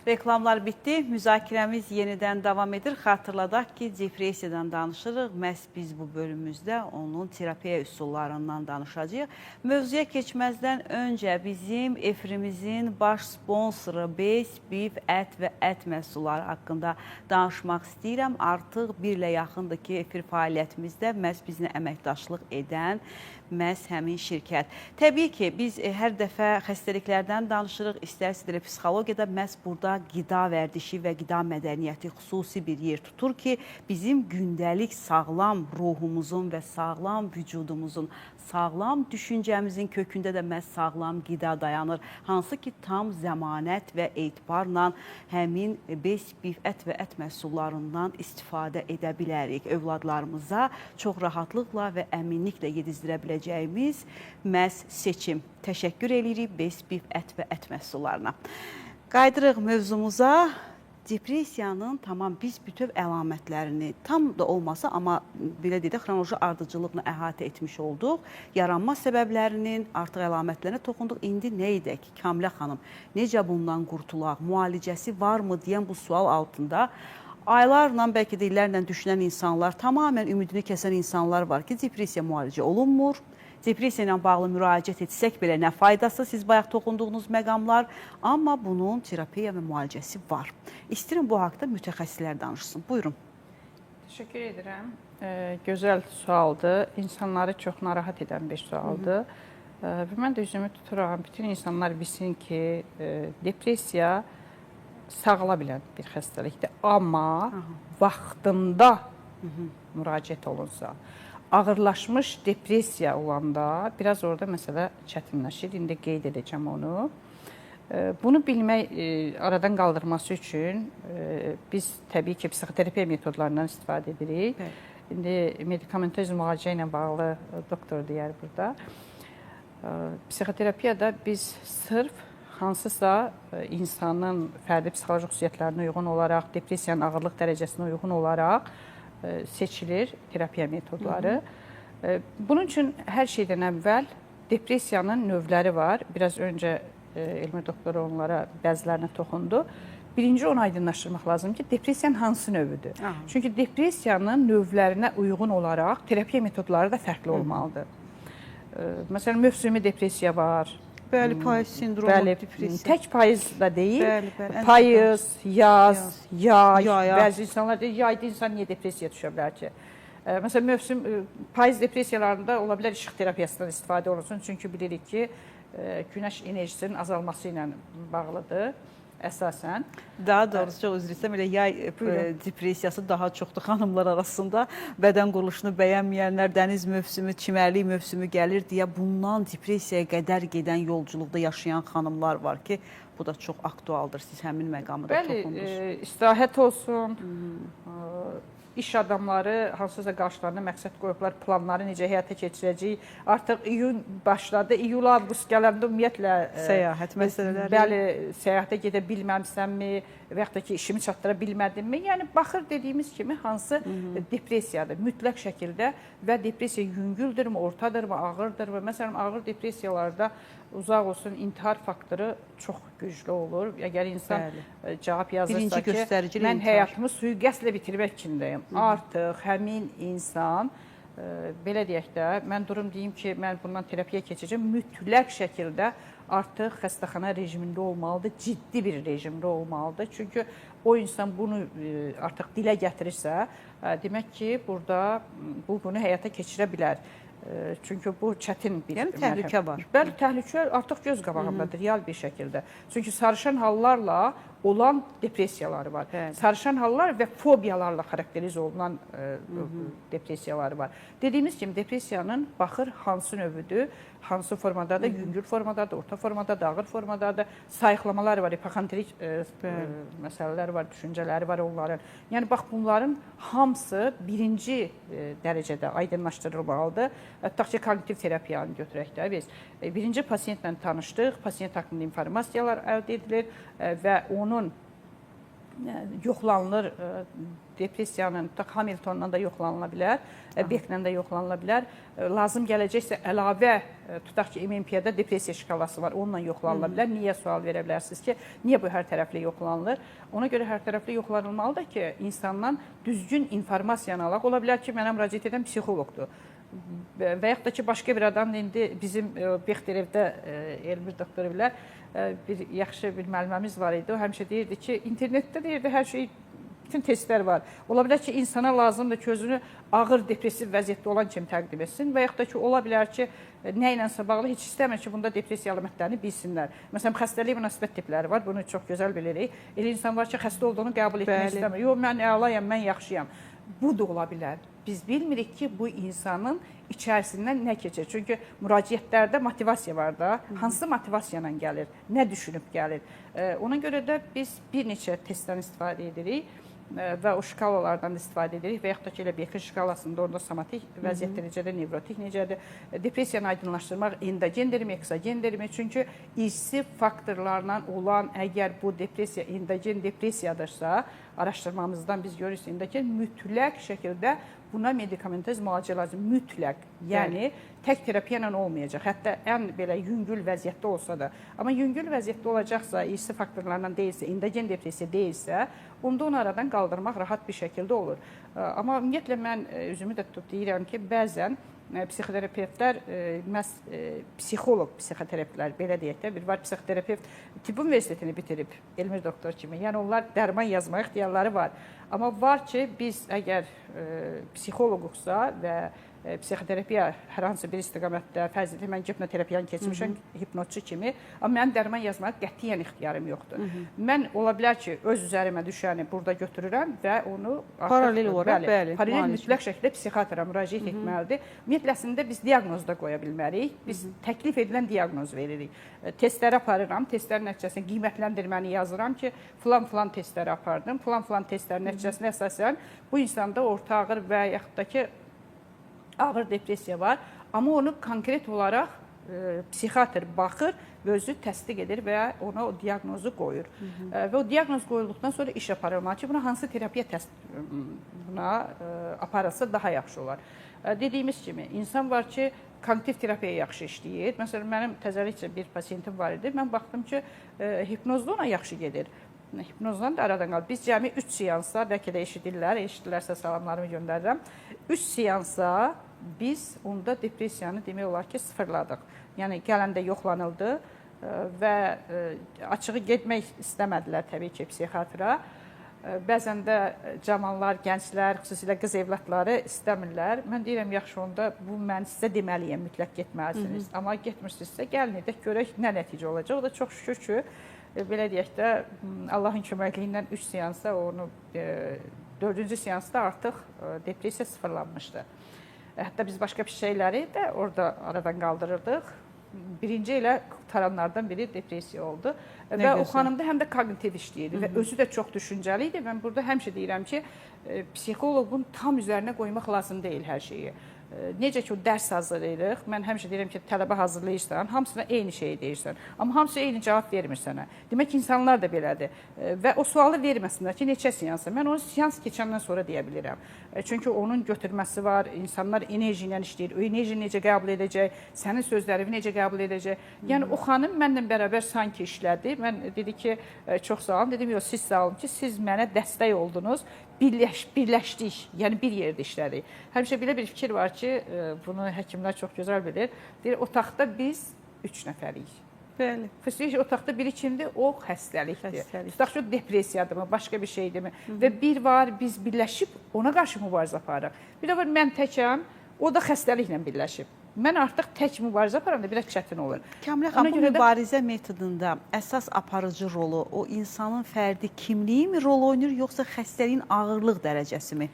Reklamlar bitdi. Müzakirəmiz yenidən davam edir. Xatırladaq ki, depressiyadan danışırıq. Məhz biz bu bölümümüzdə onun terapiya üsullarından danışacağıq. Mövzuya keçməzdən öncə bizim efirimizin baş sponsoru Bes, Bif, ət və ət məhsulları haqqında danışmaq istəyirəm. Artıq bir ilə yaxındır ki, efir fəaliyyətimizdə məhz bizimlə əməkdaşlıq edən məhz həmin şirkət. Təbii ki, biz hər dəfə xəstəliklərdən danışırıq, istərsə də psixologiyada məhz burada qida vərdişi və qida mədəniyyəti xüsusi bir yer tutur ki, bizim gündəlik sağlam ruhumuzun və sağlam vücudumuzun, sağlam düşüncəmizin kökündə də məhz sağlam qida dayanır. Hansı ki, tam zəmanət və etibarla həmin Bes, Bif, ət və ət məhsullarından istifadə edə bilərik. Övladlarımıza çox rahatlıqla və əminliklə yedizdirə biləcəyimiz məhz seçim. Təşəkkür edirik Bes, Bif, ət və ət məhsullarına. Qayıdırıq mövzumuza. Depressiyanın tamam biz bütöv əlamətlərini tam da olmasa, amma belə deyək də xronoloji ardıcıllıqla əhatə etmiş olduq. Yaranma səbəblərinin artıq əlamətlərinə toxunduq. İndi nə edək Kamilə xanım? Necə bundan qurtulaq? Müalicəsi varmı deyən bu sual altında aylarla, bəlkə də illərlə düşünən insanlar, tamamilə ümidini kəsən insanlar var ki, depressiya müalicə olunmur. Depressiya ilə bağlı müraciət etsək belə nə faydası, siz bayaq toxunduğunuz məqamlar, amma bunun terapiya və müalicəsi var. İstəyirəm bu haqda mütəxəssislər danışsın. Buyurun. Təşəkkür edirəm. Gözəl sualdır. İnsanları çox narahat edən bir sualdır. Və mən də üzümü tuturam. Bütün insanlar bilsin ki, depressiya sağala bilən bir xəstəlikdir. Amma vaxtında müraciət olunsa, ağırlaşmış depressiya olanda biraz orada məsələ çətinləşir. İndi qeyd edəcəm onu. Bunu bilmək, aradan qaldırması üçün biz təbii ki, psixoterapiya metodlarından istifadə edirik. Bəli. İndi medikamentoz müalicə ilə bağlı doktor deyər burada. Psixoterapiyada biz sırf hansısa insanın fərdi psixoloji xüsusiyyətlərinə uyğun olaraq, depressiyanın ağırlıq dərəcəsinə uyğun olaraq seçilir terapiya metodları. Bunun üçün hər şeydən əvvəl depressiyanın növləri var. Biraz öncə Elmir doktor onlara bəzilərinə toxundu. Birinci onu aydınlaşdırmaq lazım ki, depressiyanın hansı növüdür? Aha. Çünki depressiyanın növlərinə uyğun olaraq terapiya metodları da fərqli olmalıdır. Məsələn, mövsümi depressiya var. Bəli, payız sindromu, Bəli, depressiya. tək payız da deyil. Bəli, bəli, ən Payız, yaz, yay. Yaya. Bəzi insanlar deyir, yayda insan niyə depressiyaya düşə bilər ki? Məsələn, mövsüm payız depressiyalarında ola bilər işıq terapiyasından istifadə olunsun. Çünki bilirik ki, günəş enerjisinin azalması ilə bağlıdır əsasən. Daha doğrusu çox üzr istəyirəm, elə yay depressiyası daha çoxdur xanımlar arasında. Bədən quruluşunu bəyənməyənlər, dəniz mövsümü, çimərlik mövsümü gəlir deyə bundan depressiyaya qədər gedən yolculuqda yaşayan xanımlar var ki, bu da çox aktualdır. Siz həmin məqamı da Bəli, toxundunuz. İstirahət olsun, iş adamları hansısa qarşılarına məqsəd qoyublar, planları necə həyata keçirəcək. Artıq iyun başladı, iyul, avqust gələndə ümumiyyətlə Səyahət məsələləri. Bəli, səyahətə gedə bilməmsənmi və yaxud da ki, işimi çatdıra bilmədimmi? Yəni baxır dediyimiz kimi hansı depressiyadır mütləq şəkildə və depressiya yüngüldürmü, ortadırmı, ağırdırmı? Məsələn, ağır depressiyalarda uzaq olsun intihar faktoru çox güclü olur. Əgər insan Bəli. cavab yazırsa Birinci ki, göstərici mən intihar. həyatımı sui-qəsdlə bitirmək fikrindəyim. Artıq həmin insan belə deyək də, mən durum deyim ki, mən bundan terapiya keçəcəm, mütləq şəkildə artıq xəstəxana rejimində olmalıdır, ciddi bir rejimdə olmalıdır. Çünki o insan bunu artıq dilə gətirirsə, demək ki, burada bu bunu həyata keçirə bilər. Çünki bu çətin bir Yəni təhlükə var. Bəli, təhlükə artıq göz qabağındadır, real bir şəkildə. Çünki sarışan hallarla olan depressiyaları var. Bəli. Sarışan hallar və fobiyalarla xarakterizə olunan depressiyaları var. Dediyimiz kimi depressiyanın baxır hansı növüdür, hansı formadadır, yüngül formadadır, orta formadadır, ağır formadadır, sayıqlamalar var, hipoxondrik məsələlər var, düşüncələri var onların. Yəni bax bunların hamısı birinci dərəcədə aydınlaşdırılmalıdır. Tutaq ki, koqnitiv terapiyanı götürək də biz. Birinci pasiyentlə tanışdıq, pasiyent haqqında informasiyalar əldə edilir və onun yoxlanılır depressiyanın, tutaq Hamiltondan da yoxlanıla bilər, Becklə də yoxlanıla bilər. Lazım gələcəksə əlavə, tutaq ki, MMP-də depressiya şkalası var, onunla yoxlanıla bilər. Niyə sual verə bilərsiniz ki, niyə bu hər tərəfli yoxlanılır? Ona görə hər tərəfli yoxlanılmalıdır ki, insandan düzgün informasiyanı alaq. Ola bilər ki, mənə müraciət edən psixoloqdur. Və yaxud da ki, başqa bir adam indi bizim Bexterevdə Elmir doktor bilər, bir yaxşı bir müəlliməmiz var idi. O həmişə deyirdi ki, internetdə deyirdi hər şey, bütün testlər var. Ola bilər ki, insana lazımdır ki, özünü ağır depressiv vəziyyətdə olan kimi təqdim etsin və yaxud da ki, ola bilər ki, nə ilənsə bağlı heç istəmir ki, bunda depressiya əlamətlərini bilsinlər. Məsələn, xəstəlik münasibət tipləri var, bunu çox gözəl bilirik. Elə insan var ki, xəstə olduğunu qəbul etmək istəmir. Yox, mən əlayam, mən yaxşıyam. Bu da ola bilər. Biz bilmirik ki, bu insanın içərisindən nə keçir. Çünki müraciətlərdə motivasiya var da. Hansı motivasiya ilə gəlir, nə düşünüb gəlir. Ona görə də biz bir neçə testdən istifadə edirik və o şkalalardan istifadə edirik və yaxud da ki, elə Becker şkalasında orada somatik vəziyyətdə necədir, nevrotik necədir, depressiyanı aydınlaşdırmaq endogendirmi, eksogendirmi? Çünki irsi faktorlarla olan əgər bu depressiya endogen depressiyadırsa, araşdırmamızdan biz görürük endogen mütləq şəkildə buna medikamentoz müalicə lazım, mütləq. Yəni tək terapiya ilə olmayacaq. Hətta ən belə yüngül vəziyyətdə olsa da. Amma yüngül vəziyyətdə olacaqsa, irsi faktorlarla deyilsə, endogen depressiya deyilsə, onda onu aradan qaldırmaq rahat bir şəkildə olur. Amma ümumiyyətlə mən üzümü də tutub deyirəm ki, bəzən psixoterapevtlər, məhz psixoloq psixoterapevtlər, belə deyək də, bir var psixoterapevt tibb universitetini bitirib, Elmir doktor kimi. Yəni onlar dərman yazmağa ixtiyarları var. Amma var ki, biz əgər psixoloquqsa və psixoterapiya hər hansı bir istiqamətdə, fərz edək, mən hipnoterapiyanı keçmişəm, hipnotçu kimi, amma mənim dərman yazmağa qətiyyən ixtiyarım yoxdur. Mən ola bilər ki, öz üzərimə düşəni burada götürürəm və onu artıq, paralel olaraq, bəli, paralel mütləq şəkildə psixiatra müraciət etməlidir. Ümumiyyətlə, əslində biz diaqnoz da qoya bilmərik. Biz təklif edilən diaqnoz veririk. Testləri aparıram, testlərin nəticəsində qiymətləndirməni yazıram ki, filan-filan testləri apardım, filan-filan testlərin nəticəsinə əsasən bu insanda orta ağır və yaxud da ki, ağır depressiya var, amma onu konkret olaraq Psixiatr baxır və özü təsdiq edir və ona o diaqnozu qoyur. Və o diaqnoz qoyulduqdan sonra iş aparılmalı ki, buna hansı terapiya buna aparılsa daha yaxşı olar. Dediyimiz kimi, insan var ki, koqnitiv terapiya yaxşı işləyir. Məsələn, mənim təzəlikcə bir pasiyentim var idi. Mən baxdım ki, hipnoz da ona yaxşı gedir. Hipnozdan da aradan qalır. Biz cəmi 3 seansa, bəlkə də eşidirlər, eşidirlərsə salamlarımı göndərirəm. 3 seansa biz onda depressiyanı demək olar ki, sıfırladıq. Yəni gələndə yoxlanıldı və açığı getmək istəmədilər təbii ki, psixiatra. Bəzən də cavanlar, gənclər, xüsusilə qız evladları istəmirlər. Mən deyirəm, yaxşı onda bu mən sizə deməliyəm, mütləq getməlisiniz. Amma getmirsinizsə gəlin edək, görək nə nəticə olacaq. O da çox şükür ki, belə deyək də Allahın köməkliyi ilə 3 seansa onu 4-cü seansda artıq depressiya sıfırlanmışdı. Hətta biz başqa bir şeyləri də orada aradan qaldırırdıq. Birinci elə qurtaranlardan biri depressiya oldu. Nə və gözəl. O xanım da həm də koqnitiv işləyirdi və özü də çox düşüncəli idi. Mən burada həmişə deyirəm ki, psixoloqun tam üzərinə qoymaq lazım deyil hər şeyi. Necə ki o dərs hazırlayırıq, mən həmişə deyirəm ki, tələbə hazırlayırsan, hamısına eyni şeyi deyirsən. Amma hamısı eyni cavab vermir sənə. Demək ki, insanlar da belədir. Və o sualı verməsinlər ki, neçə seansa. Mən onu seans keçəndən sonra deyə bilirəm. Çünki onun götürməsi var, insanlar enerji ilə işləyir. O enerji necə qəbul edəcək, sənin sözlərini necə qəbul edəcək. Yəni o xanım mənlə bərabər sanki işlədi. Mən dedi ki, çox sağ olun. Dedim, yox, siz sağ olun ki, siz mənə dəstək oldunuz. Birləşdik, yəni bir yerdə işlədik. Həmişə belə bir fikir var ki, bunu həkimlər çox gözəl bilir. Deyir, otaqda biz 3 nəfərik. Bəli. Xüsusilə otaqda biri kimdir? O xəstəlikdir. Xəstəlik. Tutaq ki, o depressiyadırmı, başqa bir şeydirmi? Və bir var, biz birləşib ona qarşı mübarizə aparırıq. Bir də var, mən təkəm, o da xəstəliklə birləşib. Mən artıq tək mübarizə aparanda biraz çətin olur. Kamilə xanım, bu mübarizə metodunda əsas aparıcı rolu o insanın fərdi kimliyi mi rol oynayır, yoxsa xəstəliyin ağırlıq dərəcəsi mi?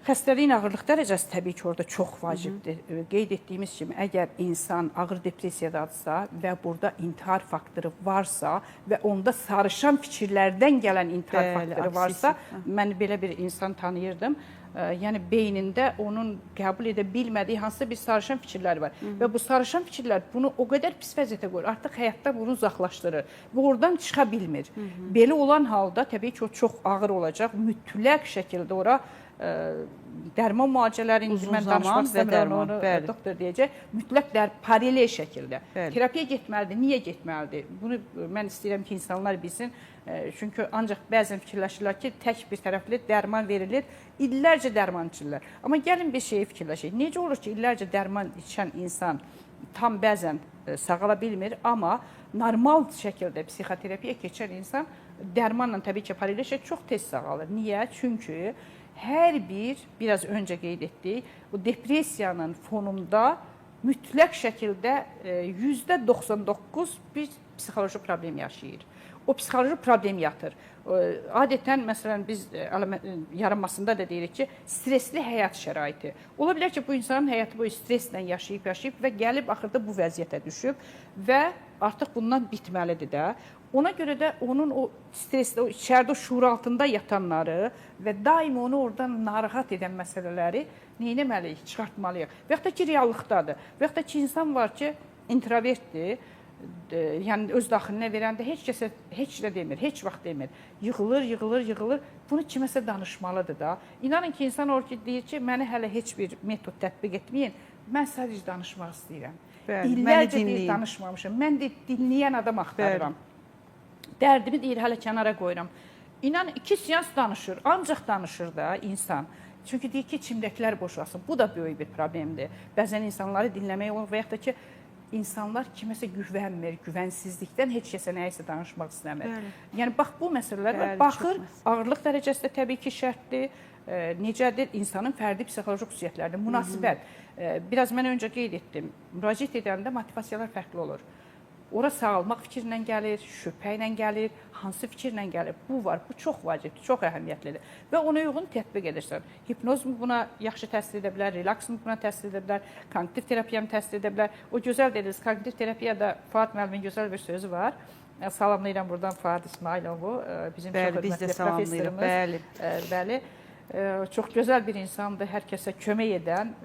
Xəstəliyin ağırlıq dərəcəsi təbii ki, orada çox vacibdir. Qeyd etdiyimiz kimi, əgər insan ağır depressiyadadırsa və burada intihar faktoru varsa və onda sarışan fikirlərdən gələn intihar faktoru varsa, mən belə bir insan tanıyırdım. Yəni beynində onun qəbul edə bilmədiyi hansısa bir sarışan fikirlər var. Və bu sarışan fikirlər bunu o qədər pis vəziyyətə qoyur, artıq həyatdan bunu uzaqlaşdırır və oradan çıxa bilmir. Belə olan halda təbii ki, o çox ağır olacaq. Mütləq şəkildə ora dərman müalicələri, indi mən danışmaq istəmirəm, onu doktor deyəcək, mütləq paralel şəkildə. Terapiya getməlidir. Niyə getməlidir? Bunu mən istəyirəm ki, insanlar bilsin. Çünki ancaq bəzən fikirləşirlər ki, tək bir tərəfli dərman verilir, illərcə dərman içirlər. Amma gəlin bir şeyi fikirləşək. Necə olur ki, illərcə dərman içən insan tam bəzən sağala bilmir, amma normal şəkildə psixoterapiya keçən insan dərmanla təbii ki, paralel şəkildə çox tez sağalır. Niyə? Çünki hər bir, biraz öncə qeyd etdik, bu depressiyanın fonunda mütləq şəkildə %99 bir psixoloji problem yaşayır. O psixoloji problem yatır. Adətən, məsələn, biz yaranmasında da deyirik ki, stresli həyat şəraiti. Ola bilər ki, bu insanın həyatı boyu streslə yaşayıb və gəlib axırda bu vəziyyətə düşüb və artıq bundan bitməlidir də. Ona görə də onun o stresli, o içəridə o şuur altında yatanları və daim onu oradan narahat edən məsələləri nə etməliyik, çıxartmalıyıq. Və yaxud da ki, reallıqdadır. Və yaxud da ki, insan var ki, introvertdir. Yəni öz daxilinə verəndə heç kəsə heç nə demir, heç vaxt demir. Yığılır, yığılır, yığılır. Bunu kiməsə danışmalıdır da. İnanın ki, insan or ki, deyir ki, mənə hələ heç bir metod tətbiq etməyin. Mən sadəcə danışmaq istəyirəm. Bəli, İllərcə deyir, danışmamışam. Mən də dinləyən adam axtarıram. Dərdimi deyir, hələ kənara qoyuram. İnan, 2 seans danışır, ancaq danışır da insan. Çünki deyir ki, içimdəkilər boşalsın. Bu da böyük bir problemdir. Bəzən insanları dinləmək olur və yaxud da ki, insanlar kiməsə güvənmir, güvənsizlikdən heç kəsə nəyisə danışmaq istəmir. Bəli. Yəni bax bu məsələlər var. Bəli, Baxır, ağırlıq dərəcəsi də təbii ki, şərtdir. Necədir? İnsanın fərdi psixoloji xüsusiyyətləridir, münasibət. Biraz mən öncə qeyd etdim. Müraciət edəndə motivasiyalar fərqli olur. Ora sağalmaq fikirlə gəlir, şübhə ilə gəlir, hansı fikirlə gəlir? Bu var, bu çox vacibdir, çox əhəmiyyətlidir. Və ona uyğun tətbiq edirsən. Hipnoz mu buna yaxşı təsir edə bilər, relaks mı buna təsir edə bilər, koqnitiv terapiya mı təsir edə bilər? O gözəl dediniz, koqnitiv terapiyada Fuad müəllimin gözəl bir sözü var. Salamlayıram buradan Fuad İsmailovu, bizim Bəli, çox biz də hörmətli salamlayırıq. professorumuz. Bəli. Bəli. Çox gözəl bir insandır, hər kəsə kömək edən,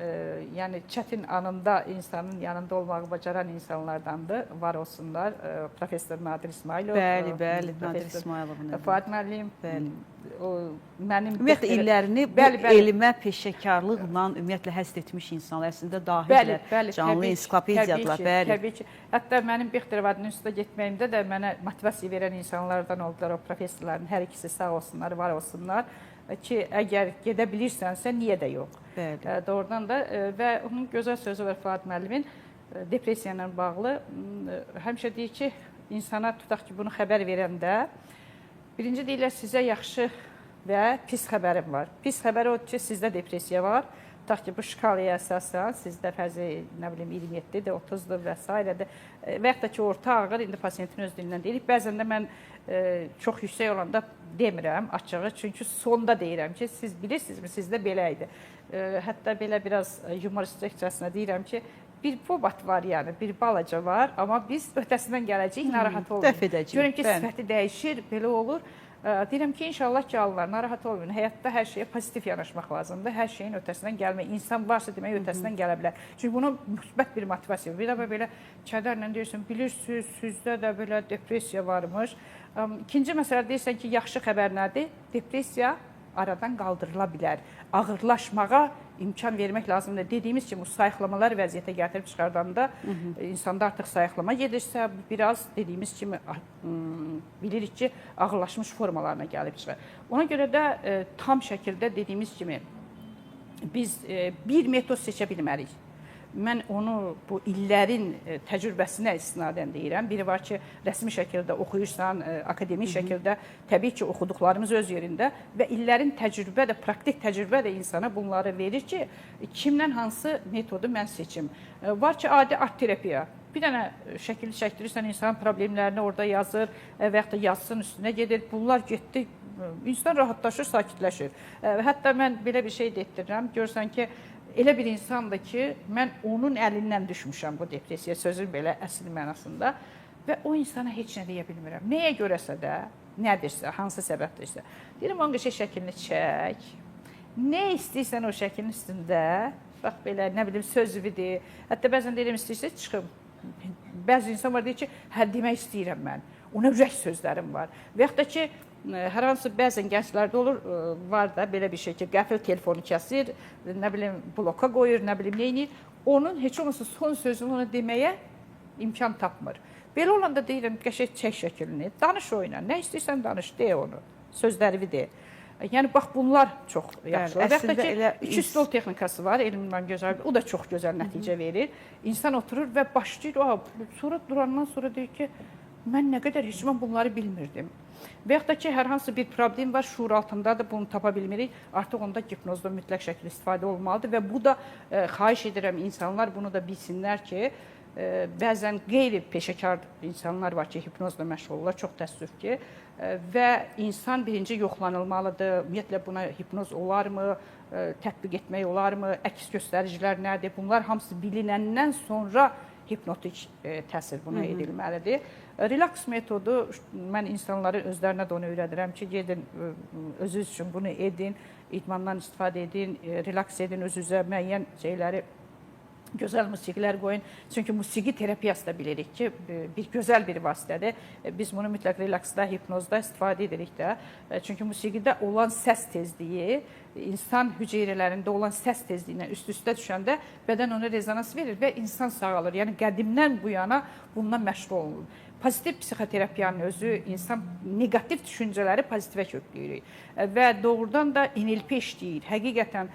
yəni çətin anında insanın yanında olmağı bacaran insanlardandır. Var olsunlar. Professor Nadir İsmayılov. Bəli, bəli, Nadir İsmayılovun. Fuad müəllim. Bəli. O mənim ümumiyyətlə illərini bu bəli, bəli. Elmə peşəkarlıqla ümumiyyətlə həsr etmiş insanlar əslində dahidirlər. Bəli, bəli, canlı ensiklopediyadılar, bəli. Təbii ki. Hətta mənim Bexterev adının üstə getməyimdə də mənə motivasiya verən insanlardan oldular o professorların hər ikisi, sağ olsunlar, var olsunlar ki, əgər gedə bilirsənsə niyə də yox. Bəli. Doğrudan da və onun gözəl sözü var Fuad müəllimin depressiya ilə bağlı. Həmişə deyir ki, insana tutaq ki, bunu xəbər verəndə birinci deyirlər sizə yaxşı və pis xəbərim var. Pis xəbəri odur ki, sizdə depressiya var. Tutaq ki, bu şkalaya əsasən sizdə fərzi, nə bilim, 27-dir, 30-dur və s. Və yaxud da ki, orta ağır, indi pasiyentin öz dilindən deyirik. Bəzən də mən çox yüksək olanda demirəm açığı, çünki sonda deyirəm ki, siz bilirsinizmi, sizdə belə idi. Hətta belə biraz yumoristikcəsinə deyirəm ki, bir bobat var, yəni bir balaca var, amma biz öhtəsindən gələcəyik, narahat olmayın. Dəf edəcəyik. Görün ki, sifəti dəyişir, belə olur. Deyirəm ki, inşallah ki, Allah, narahat olmayın. Həyatda hər şeyə pozitiv yanaşmaq lazımdır. Hər şeyin ötəsindən gəlmək. İnsan varsa demək ötəsindən gələ bilər. Çünki buna müsbət bir motivasiya. Bir dəfə belə kədərlə deyirsən, bilirsiniz, sizdə də belə depressiya varmış. İkinci məsələ deyirsən ki, yaxşı xəbər nədir? Depressiya aradan qaldırıla bilər. Ağırlaşmağa imkan vermək lazımdır. Dediyimiz kimi, sayıqlamalar vəziyyətə gətirib çıxardanda insanda artıq sayıqlama gedirsə, biraz dediyimiz kimi bilirik ki, ağırlaşmış formalarına gəlib çıxar. Ona görə də tam şəkildə dediyimiz kimi biz bir metod seçə bilmərik. Mən onu bu illərin təcrübəsinə istinadən deyirəm. Biri var ki, rəsmi şəkildə oxuyursan, akademik şəkildə təbii ki, oxuduqlarımız öz yerində və illərin təcrübə də, praktik təcrübə də insana bunları verir ki, kimdən hansı metodu mən seçim. Var ki, adi art terapiya. Bir dənə şəkil çəkdirirsən, insanın problemlərini orada yazır və yaxud da yazsın üstünə gedir. Bunlar getdi, insan rahatlaşır, sakitləşir. Hətta mən belə bir şey də etdirirəm. Görsən ki, elə bir insandır ki, mən onun əlindən düşmüşəm bu depressiya sözün belə əsl mənasında və o insana heç nə deyə bilmirəm. Nəyə görəsə də, nədirsə, hansı səbəbdirsə. Deyirəm, onun qəşəng şəklini çək. Nə istəyirsən o şəklin üstündə, bax belə, nə bilim, sözüdür. Hətta bəzən deyirəm, istəyirsə çıxım. Bəzi insan var deyir ki, hə demək istəyirəm mən. Ona ürək sözlərim var. Və yaxud da ki, hər hansı bəzən gənclərdə olur, var da belə bir şey ki, qəfil telefonu kəsir, nə bilim, bloka qoyur, nə bilim, neyini. Onun heç olmasa son sözünü ona deməyə imkan tapmır. Belə olanda deyirəm, qəşəng çək şəklini, danış o ilə, nə istəyirsən danış, de onu, sözlərini de. Yəni, bax, bunlar çox yaxşı. Və yaxud da ki, iki stol texnikası var, elmdən gözəl, o da çox gözəl nəticə verir. İnsan oturur və başlayır, sonra durandan sonra deyir ki, mən nə qədər heç mən bunları bilmirdim. Və yaxud da ki, hər hansı bir problem var, şuur altındadır, bunu tapa bilmirik. Artıq onda hipnozda mütləq şəkildə istifadə olmalıdır və bu da xahiş edirəm, insanlar bunu da bilsinlər ki, bəzən qeyri-peşəkar insanlar var ki, hipnozla məşğul olurlar, çox təəssüf ki, və insan birinci yoxlanılmalıdır, ümumiyyətlə buna hipnoz olarmı, tətbiq etmək olarmı, əks göstəricilər nədir, bunlar hamısı bilinəndən sonra hipnotik təsir buna edilməlidir. Relaks metodu, mən insanları özlərinə də onu öyrədirəm ki, gedin özünüz üçün bunu edin, idmandan istifadə edin, relaks edin özünüzə müəyyən şeyləri, gözəl musiqilər qoyun. Çünki musiqi terapiyası da bilirik ki, bir gözəl bir vasitədir. Biz bunu mütləq relaksda, hipnozda istifadə edirik də. Çünki musiqidə olan səs tezliyi, insan hüceyrələrində olan səs tezliyinə üst-üstə düşəndə bədən ona rezonans verir və insan sağalır. Yəni, qədimdən bu yana bundan məşğul olunur. Pozitiv psixoterapiyanın özü insan neqativ düşüncələri pozitivə kökləyirik və doğrudan da NLP işləyir. Həqiqətən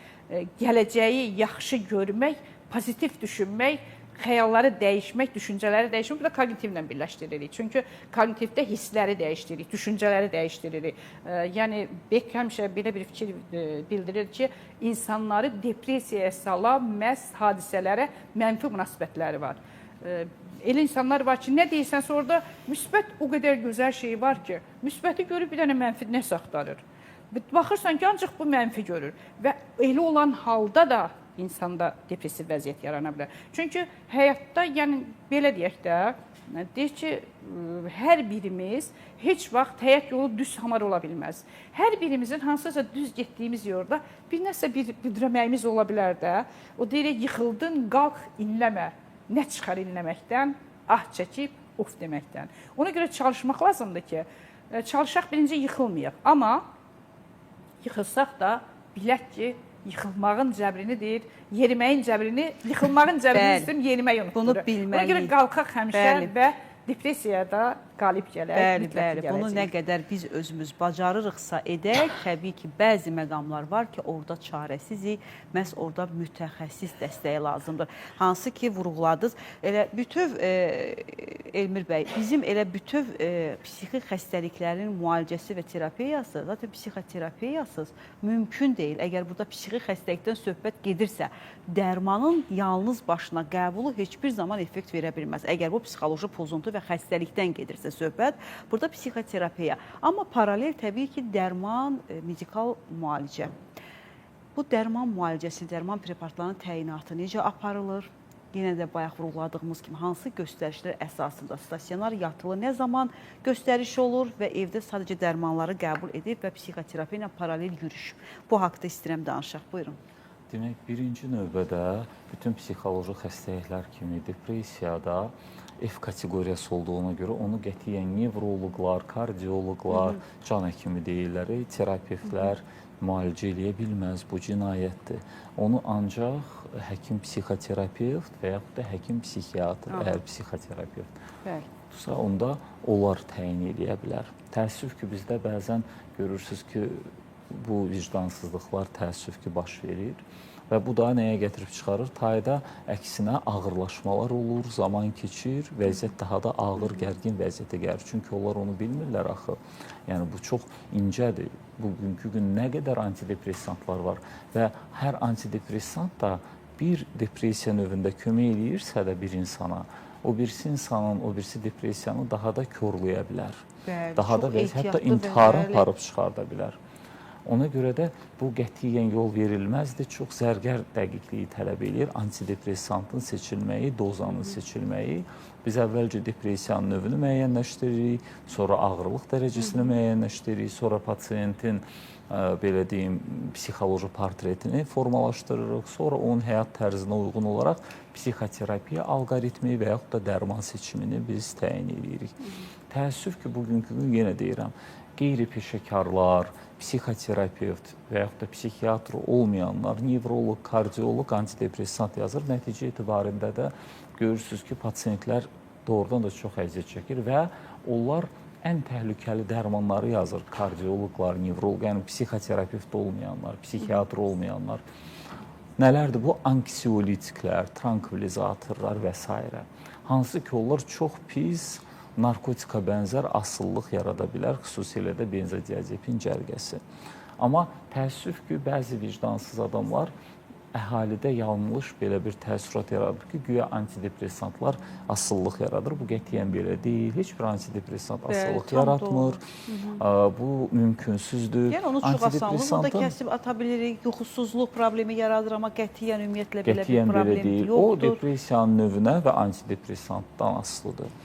gələcəyi yaxşı görmək, pozitiv düşünmək, xəyalları dəyişmək, düşüncələri dəyişmək, bu da koqnitivlə birləşdiririk. Çünki koqnitivdə hissləri dəyişdiririk, düşüncələri dəyişdiririk. Yəni, Beck həmişə belə bir fikir bildirir ki, insanları depressiyaya salan məhz hadisələrə mənfi münasibətləri var. Elə insanlar var ki, nə deyirsənsə orada müsbət o qədər gözəl şey var ki, müsbəti görüb bir dənə mənfi nəsə axtarır. Baxırsan ki, ancaq bu mənfi görür və elə olan halda da insanda depressiv vəziyyət yarana bilər. Çünki həyatda, yəni belə deyək də, Deyir ki, hər birimiz heç vaxt həyat yolu düz hamar ola bilməz. Hər birimizin hansısa düz getdiyimiz yolda bir nəsə bir büdrəməyimiz ola bilər də. O deyir, yıxıldın, qalx, inləmə. Nə çıxar inləməkdən? Ah çəkib, of deməkdən. Ona görə çalışmaq lazımdır ki, çalışaq birinci yıxılmayaq. Amma yıxılsaq da bilək ki, yıxılmağın cəbrini deyir, yeriməyin cəbrini, yıxılmağın cəbrini istəyim, yeriməyi unutduruq. Bunu bilməliyik. Ona görə qalxaq həmişə və depressiyaya da qalib gələk. Bəli, bəli. Bunu nə qədər biz özümüz bacarırıqsa edək, təbii ki, bəzi məqamlar var ki, orada çarəsizik, məhz orada mütəxəssis dəstəyi lazımdır. Hansı ki, vurğuladınız. Elə bütöv, Elmir bəy, bizim elə bütöv psixi xəstəliklərin müalicəsi və terapiyası, zaten psixoterapiyasız mümkün deyil. Əgər burada psixi xəstəlikdən söhbət gedirsə, dərmanın yalnız başına qəbulu heç bir zaman effekt verə bilməz. Əgər bu psixoloji pozuntu və xəstəlikdən gedirsə söhbət, burada psixoterapiya. Amma paralel təbii ki, dərman, medikal müalicə. Bu dərman müalicəsi, dərman preparatlarının təyinatı necə aparılır? Yenə də bayaq vurğuladığımız kimi hansı göstərişlər əsasında stasionar yatılı nə zaman göstəriş olur və evdə sadəcə dərmanları qəbul edib və psixoterapiya ilə paralel yürüyüş. Bu haqda istəyirəm danışaq. Buyurun. Demək, birinci növbədə bütün psixoloji xəstəliklər kimi depressiyada F kateqoriyası olduğuna görə onu qətiyyən nevroloqlar, kardioloqlar, can həkimi deyirlər, terapevtlər müalicə eləyə bilməz, bu cinayətdir. Onu ancaq həkim psixoterapevt və yaxud da həkim psixiatr, əgər psixoterapevt tutsa, onda onlar təyin eləyə bilər. Təəssüf ki, bizdə bəzən görürsünüz ki, bu vicdansızlıqlar təəssüf ki, baş verir və bu da nəyə gətirib çıxarır? Tayda əksinə ağırlaşmalar olur, zaman keçir, vəziyyət daha da ağır, gərgin vəziyyətə gəlir. Çünki onlar onu bilmirlər axı. Yəni bu çox incədir. Bugünkü gün nə qədər antidepressantlar var və hər antidepressant da bir depressiya növündə kömək eləyirsə də bir insana, o birisi insanın, o birisi depressiyanı daha da korlaya bilər. Bəli, daha da və hətta intihara aparıb çıxarda bilər. Ona görə də bu qətiyyən yol verilməzdir. Çox zərgər dəqiqliyi tələb eləyir. Antidepressantın seçilməyi, dozanın seçilməyi. Biz əvvəlcə depressiyanın növünü müəyyənləşdiririk, sonra ağırlıq dərəcəsini müəyyənləşdiririk, sonra pasientin belə deyim, psixoloji portretini formalaşdırırıq, sonra onun həyat tərzinə uyğun olaraq psixoterapiya alqoritmi və yaxud da dərman seçimini biz təyin edirik. Təəssüf ki, bugünkü gün yenə deyirəm, qeyri-peşəkarlar, psixoterapevt və yaxud da psixiatr olmayanlar, nevroloq, kardioloq antidepressant yazır. Nəticə etibarında da görürsünüz ki, pasientlər doğrudan da çox əziyyət çəkir və onlar ən təhlükəli dərmanları yazır. Kardioloqlar, nevroloq, yəni psixoterapevt olmayanlar, psixiatr olmayanlar. Nələrdir bu? Anksiyolitiklər, trankvilizatorlar və s. Hansı ki, onlar çox pis narkotika bənzər asılılıq yarada bilər, xüsusilə də benzodiazepin cərgəsi. Amma təəssüf ki, bəzi vicdansız adamlar əhalidə yanlış belə bir təəssürat yaradır ki, güya antidepressantlar asılılıq yaradır. Bu qətiyyən belə deyil. Heç bir antidepressant asılılıq yaratmır. Bu mümkünsüzdür. Yəni onu çox asanlıqla da kəsib ata bilirik. Yuxusuzluq problemi yaradır, amma qətiyyən ümumiyyətlə belə bir problem deyil. Yoxdur. O depressiyanın növünə və antidepressantdan asılıdır.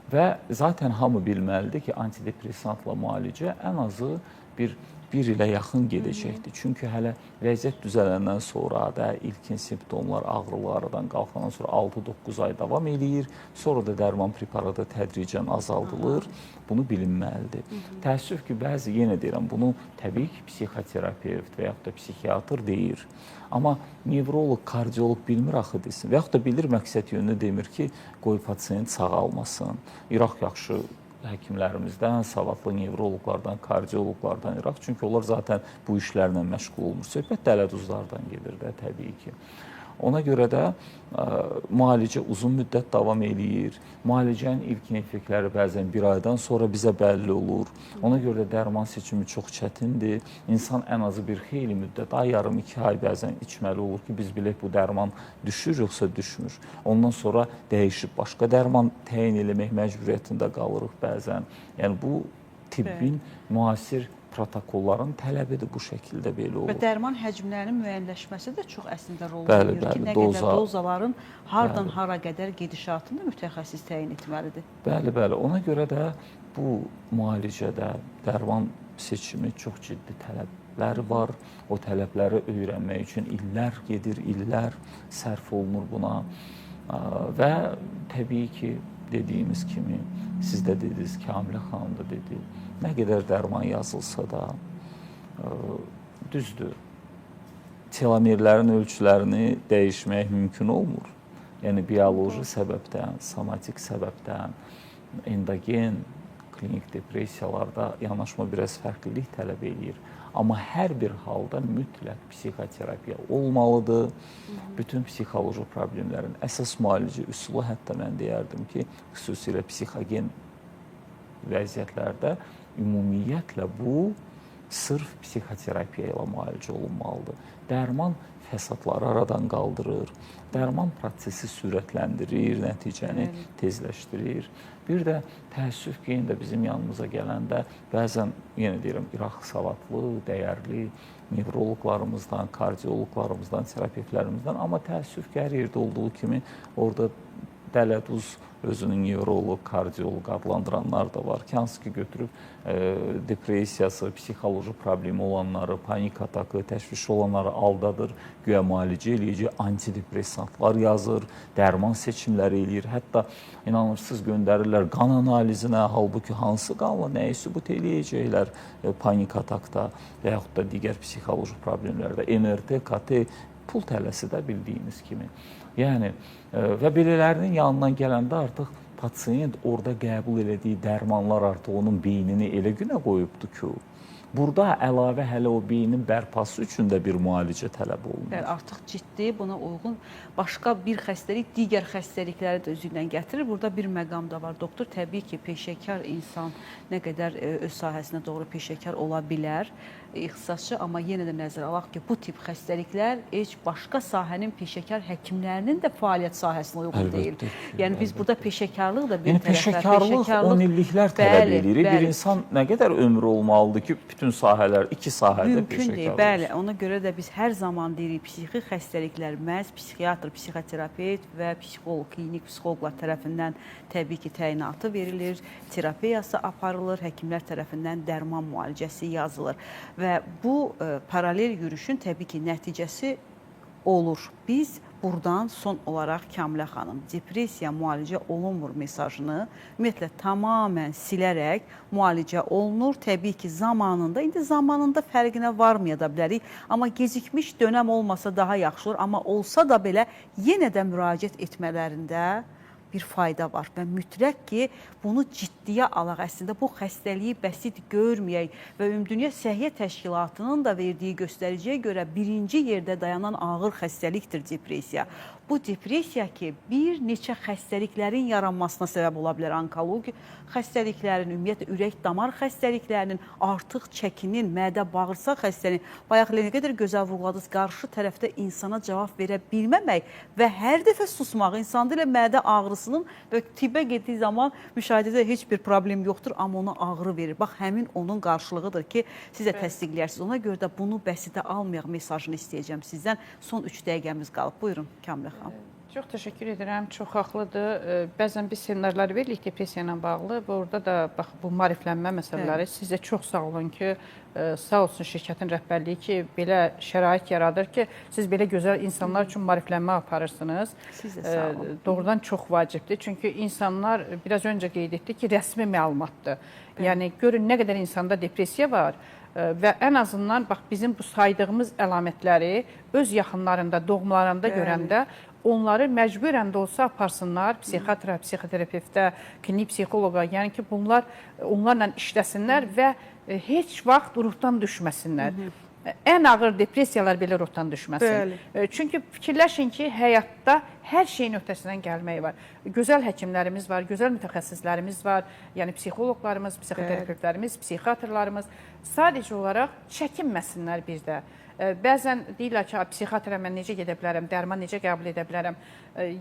Və zaten hamı bilməlidir ki, antidepressantla müalicə ən azı bir ilə yaxın gedəcəkdir. Çünki hələ vəziyyət düzələndən sonra da ilkin simptomlar, ağrılardan qalxandan sonra 6-9 ay davam eləyir. Sonra da dərman preparatı tədricən azaldılır. Bunu bilinməlidir. Təəssüf ki, bəzi, yenə deyirəm, bunu təbii ki, psixoterapevt və yaxud da psixiatr deyir. Amma nevroloq, kardioloq bilmir axı desin. Və yaxud da bilir, məqsəd yönünü demir ki, qoy pasient sağalmasın. İraq yaxşı həkimlərimizdən, savadlı nevroloqlardan, kardioloqlardan İraq. Çünki onlar zaten bu işlərlə məşğul olmur. Söhbət dələduzlardan gedir də təbii ki. Ona görə də müalicə uzun müddət davam eləyir. Müalicənin ilkin effektləri bəzən bir aydan sonra bizə bəlli olur. Ona görə də dərman seçimi çox çətindir. İnsan ən azı bir xeyli müddət, ay yarım, 2 ay bəzən içməli olur ki, biz bilək bu dərman düşür yoxsa düşmür. Ondan sonra dəyişib başqa dərman təyin eləmək məcburiyyətində qalırıq bəzən. Yəni bu tibbin müasir protokolların tələbidir, bu şəkildə belə olur. Və dərman həcmlərinin müəyyənləşməsi də çox əslində rol oynayır ki, nə qədər dozaların hardan hara qədər gedişatını mütəxəssis təyin etməlidir. Bəli, bəli. Ona görə də bu müalicədə dərman seçimi çox ciddi tələbləri var. O tələbləri öyrənmək üçün illər gedir, illər sərf olunur buna. Və təbii ki, dediyimiz kimi, siz də dediniz, Kamilə xanım da dedi, nə qədər dərman yazılsa da, düzdür, telomerlərin ölçülərini dəyişmək mümkün olmur. Yəni, bioloji səbəbdən, somatik səbəbdən, endogen klinik depressiyalarda yanaşma biraz fərqlilik tələb eləyir. Amma hər bir halda mütləq psixoterapiya olmalıdır. Bütün psixoloji problemlərin əsas müalicə üsulu, hətta mən deyərdim ki, xüsusilə psixogen vəziyyətlərdə ümumiyyətlə bu sırf psixoterapiya ilə müalicə olunmalıdır. Dərman fəsadları aradan qaldırır, dərman prosesi sürətləndirir, nəticəni tezləşdirir. Bir də təəssüf ki, yenə də bizim yanımıza gələndə bəzən, yenə deyirəm, İraq savadlı, dəyərli nevroloqlarımızdan, kardioloqlarımızdan, terapevtlərimizdən, amma təəssüf ki, hər yerdə olduğu kimi orada dələduz özünü nevroloq, kardioloq adlandıranlar da var ki, hansı ki götürüb depressiyası, psixoloji problemi olanları, panik atakı, təşvişi olanları aldadır, güya müalicə eləyəcək, antidepressantlar yazır, dərman seçimləri eləyir. Hətta inanırsınız, göndərirlər qan analizinə, halbuki hansı qanla nəyi sübut eləyəcəklər panik atakda və yaxud da digər psixoloji problemlərdə, MRT, KT, pul tələsi də bildiyimiz kimi. Yəni, və belələrinin yanından gələndə artıq pasiyent orada qəbul elədiyi dərmanlar artıq onun beynini elə günə qoyubdu ki, burada əlavə hələ o beynin bərpası üçün də bir müalicə tələb olunur. Bəli, artıq ciddi, buna uyğun başqa bir xəstəlik, digər xəstəlikləri də özü ilə gətirir. Burada bir məqam da var. Doktor, təbii ki, peşəkar insan nə qədər öz sahəsinə doğru peşəkar ola bilər, ixtisasçı, amma yenə də nəzərə alaq ki, bu tip xəstəliklər heç başqa sahənin peşəkar həkimlərinin də fəaliyyət sahəsinə uyğun deyil. Yəni biz burada peşəkarlıq da bir tərəfə, peşəkarlıq 10 illiklər tələb eləyir. Bir insan nə qədər ömrü olmalıdır ki, bütün sahələr, iki sahədə mümkün deyil. Bəli, ona görə də biz hər zaman deyirik, psixi xəstəliklər məhz psixiatr, psixoterapevt və psixoloq, klinik psixoloqlar tərəfindən təbii ki, təyinatı verilir, terapiyası aparılır, həkimlər tərəfindən dərman müalicəsi yazılır. Və bu paralel yürüşün təbii ki, nəticəsi olur. Biz buradan son olaraq Kamilə xanım, depressiya müalicə olunmur mesajını ümumiyyətlə tamamən silərək müalicə olunur. Təbii ki, zamanında, indi zamanında fərqinə varmaya da bilərik, amma gecikmiş dönəm olmasa daha yaxşı olur. Amma olsa da belə yenə də müraciət etmələrində bir fayda var və mütləq ki, bunu ciddiyə alaq. Əslində bu xəstəliyi bəsit görməyək və Ümumdünya Səhiyyə Təşkilatının da verdiyi göstəriciyə görə birinci yerdə dayanan ağır xəstəlikdir depressiya. Bu depressiya ki, bir neçə xəstəliklərin yaranmasına səbəb ola bilər. Onkoloji xəstəliklərin, ümumiyyətlə ürək-damar xəstəliklərinin, artıq çəkinin, mədə-bağırsaq xəstəliyinin. Bayaq nə qədər gözəl vurğuladınız, qarşı tərəfdə insana cavab verə bilməmək və hər dəfə susmaq, insanda elə mədə ağrısının və tibbə getdiyi zaman müşahidədə heç bir problem yoxdur, amma ona ağrı verir. Bax, həmin onun qarşılığıdır ki, siz də təsdiqləyərsiniz. Ona görə də bunu bəsitə almayaq mesajını istəyəcəm sizdən. Son 3 dəqiqəmiz qalıb. Buyurun, Kamilə xanım. Çox təşəkkür edirəm, çox haqlıdır. Bəzən biz seminarlar veririk depressiya ilə bağlı və orada da bax bu maariflənmə məsələləri. Sizə çox sağ olun ki, sağ olsun şirkətin rəhbərliyi ki, belə şərait yaradır ki, siz belə gözəl insanlar üçün maariflənmə aparırsınız. Siz də sağ olun. Doğrudan çox vacibdir. Çünki insanlar biraz öncə qeyd etdi ki, rəsmi məlumatdır. Yəni görün nə qədər insanda depressiya var. Və ən azından bax bizim bu saydığımız əlamətləri öz yaxınlarında, doğumlarında görəndə onları məcburən də olsa aparsınlar psixiatra, psixoterapevtə, klinik psixoloqa, yəni ki, bunlar onlarla işləsinlər və heç vaxt ruhdan düşməsinlər. Ən ağır depressiyalar belə ruhdan düşməsin. Bəli. Çünki fikirləşin ki, həyatda hər şeyin öhdəsindən gəlmək var. Gözəl həkimlərimiz var, gözəl mütəxəssislərimiz var, yəni psixoloqlarımız, psixoterapevtlərimiz, psixiatrlarımız. Sadəcə olaraq çəkinməsinlər bir də. Bəzən deyirlər ki, psixiatra mən necə gedə bilərəm, dərman necə qəbul edə bilərəm.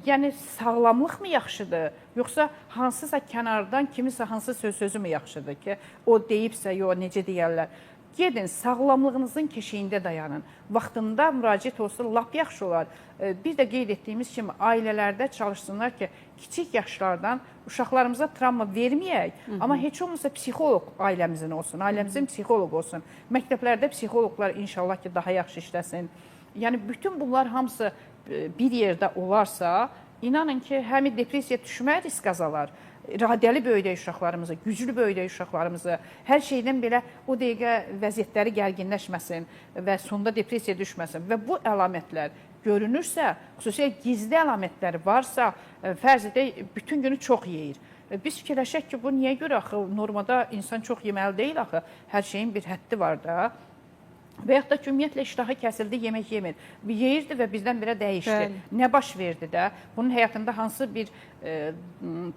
Yəni sağlamlıq mı yaxşıdır, yoxsa hansısa kənardan kimisə hansı söz sözü mü yaxşıdır ki, o deyibsə, yox, necə deyərlər. Gedin, sağlamlığınızın keşiyində dayanın. Vaxtında müraciət olsa lap yaxşı olar. Bir də qeyd etdiyimiz kimi ailələrdə çalışsınlar ki, kiçik yaşlardan uşaqlarımıza travma verməyək, amma heç olmasa psixoloq ailəmizin olsun, ailəmizin psixoloqu olsun. Məktəblərdə psixoloqlar inşallah ki, daha yaxşı işləsin. Yəni bütün bunlar hamısı bir yerdə olarsa, inanın ki, həm depressiya düşmə riski azalar. İradəli böyüdək uşaqlarımızı, güclü böyüdək uşaqlarımızı, hər şeydən belə o dəqiqə vəziyyətləri gərginləşməsin və sonda depressiya düşməsin və bu əlamətlər görünürsə, xüsusilə gizli əlamətlər varsa, fərz edək bütün günü çox yeyir. Biz fikirləşək ki, bu niyə görə axı normada insan çox yeməli deyil axı, hər şeyin bir həddi var da. Və yaxud da ki, ümumiyyətlə iştahı kəsildi, yemək yemir. Yeyirdi və birdən-birə dəyişdi. Bəli. Nə baş verdi də? Bunun həyatında hansı bir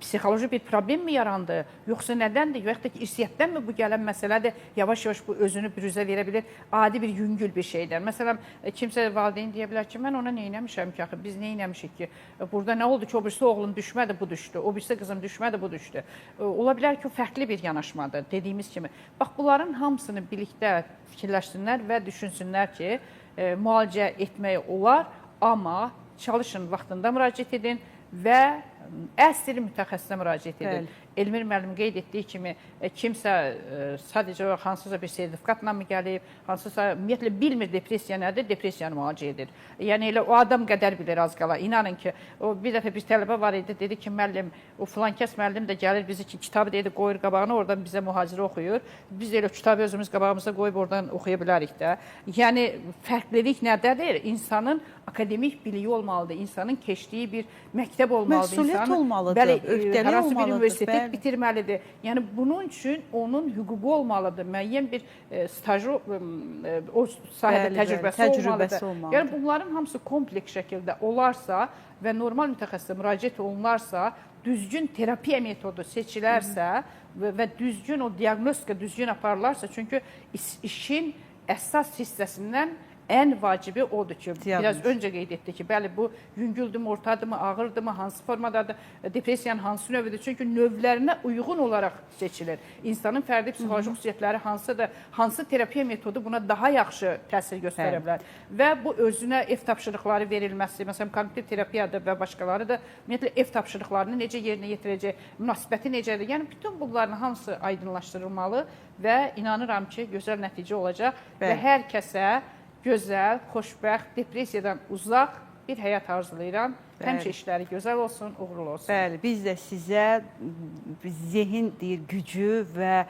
psixoloji bir problemmi yarandı? Yoxsa nədəndir? Və yaxud da ki, irsiyyətdənmi bu gələn məsələdir? Yavaş-yavaş bu özünü büruzə verə bilir. Adi bir yüngül bir şeydən. Məsələn, kimsə valideyn deyə bilər ki, mən ona nə eləmişəm ki, axı biz nə eləmişik ki? Burada nə oldu ki, o birisi oğlum düşmədi, bu düşdü. O birisi qızım düşmədi, bu düşdü. Ola bilər ki, o fərqli bir yanaşmadır, dediyimiz kimi. Bax, bunların hamısını birlikdə fikirləşsinlər və düşünsünlər ki, müalicə etmək olar, amma çalışın vaxtında müraciət edin və əsl mütəxəssisə müraciət edin. Bəli. Elmir müəllim qeyd etdiyi kimi kimsə sadəcə olaraq hansısa bir sertifikatla mı gəlib, hansısa ümumiyyətlə bilmir depressiya nədir, depressiyanı müalicə edir. Yəni elə o adam qədər bilir az qala. İnanın ki, o bir dəfə bir tələbə var idi, dedi ki, müəllim, o filan kəs müəllim də gəlir bizi ki, kitabı dedi qoyur qabağına, oradan bizə mühazirə oxuyur. Biz elə kitabı özümüz qabağımıza qoyub oradan oxuya bilərik də. Yəni fərqlilik nədədir? İnsanın akademik biliyi olmalıdır, insanın keçdiyi bir məktəb olmalıdır. Məsuliyyət insanın, olmalıdır, bəli, öhdəlik hər hansı bir olmalıdır, universiteti bəli. bitirməlidir. Yəni bunun üçün onun hüququ olmalıdır. Müəyyən bir stajı o sahədə Bəli, bəli, təcrübəsi, təcrübəsi olmalıdır. olmalıdır. Yəni bunların hamısı kompleks şəkildə olarsa və normal mütəxəssisə müraciət olunarsa, düzgün terapiya metodu seçilərsə və düzgün o diaqnostika düzgün aparılarsa, çünki işin əsas hissəsindən ən vacibi odur ki, Diaqnoz. biraz öncə qeyd etdi ki, bəli bu yüngüldürmü, ortadırmı, ağırdırmı, hansı formadadır, depressiyanın hansı növüdür? Çünki növlərinə uyğun olaraq seçilir. İnsanın fərdi psixoloji xüsusiyyətləri hansıdır, hansı terapiya metodu buna daha yaxşı təsir göstərə bilər. Və bu özünə ev tapşırıqları verilməsi, məsələn, koqnitiv terapiyadır və başqaları da ümumiyyətlə ev tapşırıqlarını necə yerinə yetirəcək, münasibəti necədir? Yəni bütün bunların hamısı aydınlaşdırılmalı və inanıram ki, gözəl nəticə olacaq və Bəli. hər kəsə gözəl, xoşbəxt, depressiyadan uzaq bir həyat arzulayıram. Bəli. Həmişə işləri gözəl olsun, uğurlu olsun. Bəli, biz də sizə zehin deyir gücü və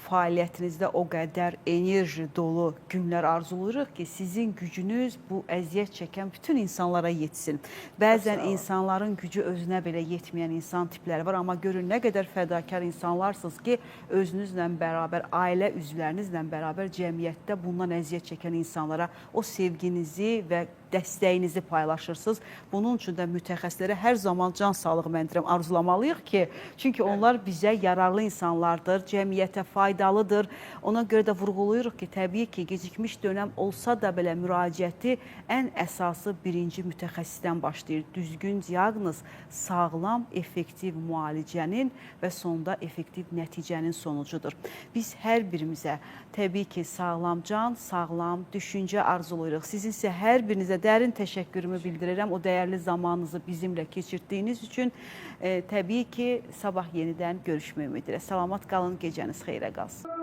fəaliyyətinizdə o qədər enerji dolu günlər arzulayırıq ki, sizin gücünüz bu əziyyət çəkən bütün insanlara yetsin. Bəzən insanların gücü özünə belə yetməyən insan tipləri var, amma görün nə qədər fədakar insanlarsınız ki, özünüzlə bərabər, ailə üzvlərinizlə bərabər cəmiyyətdə bundan əziyyət çəkən insanlara o sevginizi və dəstəyinizi paylaşırsınız. Bunun üçün də mütəxəssislərə hər zaman can sağlığı mən deyirəm, arzulamalıyıq ki, çünki onlar bizə yararlı insanlardır, cəmiyyətə faydalıdır. Ona görə də vurğulayırıq ki, təbii ki, gecikmiş dönəm olsa da belə müraciəti ən əsası birinci mütəxəssisdən başlayır. Düzgün diaqnoz sağlam, effektiv müalicənin və sonda effektiv nəticənin sonucudur. Biz hər birimizə təbii ki, sağlam can, sağlam düşüncə arzulayırıq. Sizin isə hər birinizə dərin təşəkkürümü bildirirəm o dəyərli zamanınızı bizimlə keçirdiyiniz üçün. Təbii ki, sabah yenidən görüşmək ümidi ilə. Salamat qalın, gecəniz xeyrə qalsın.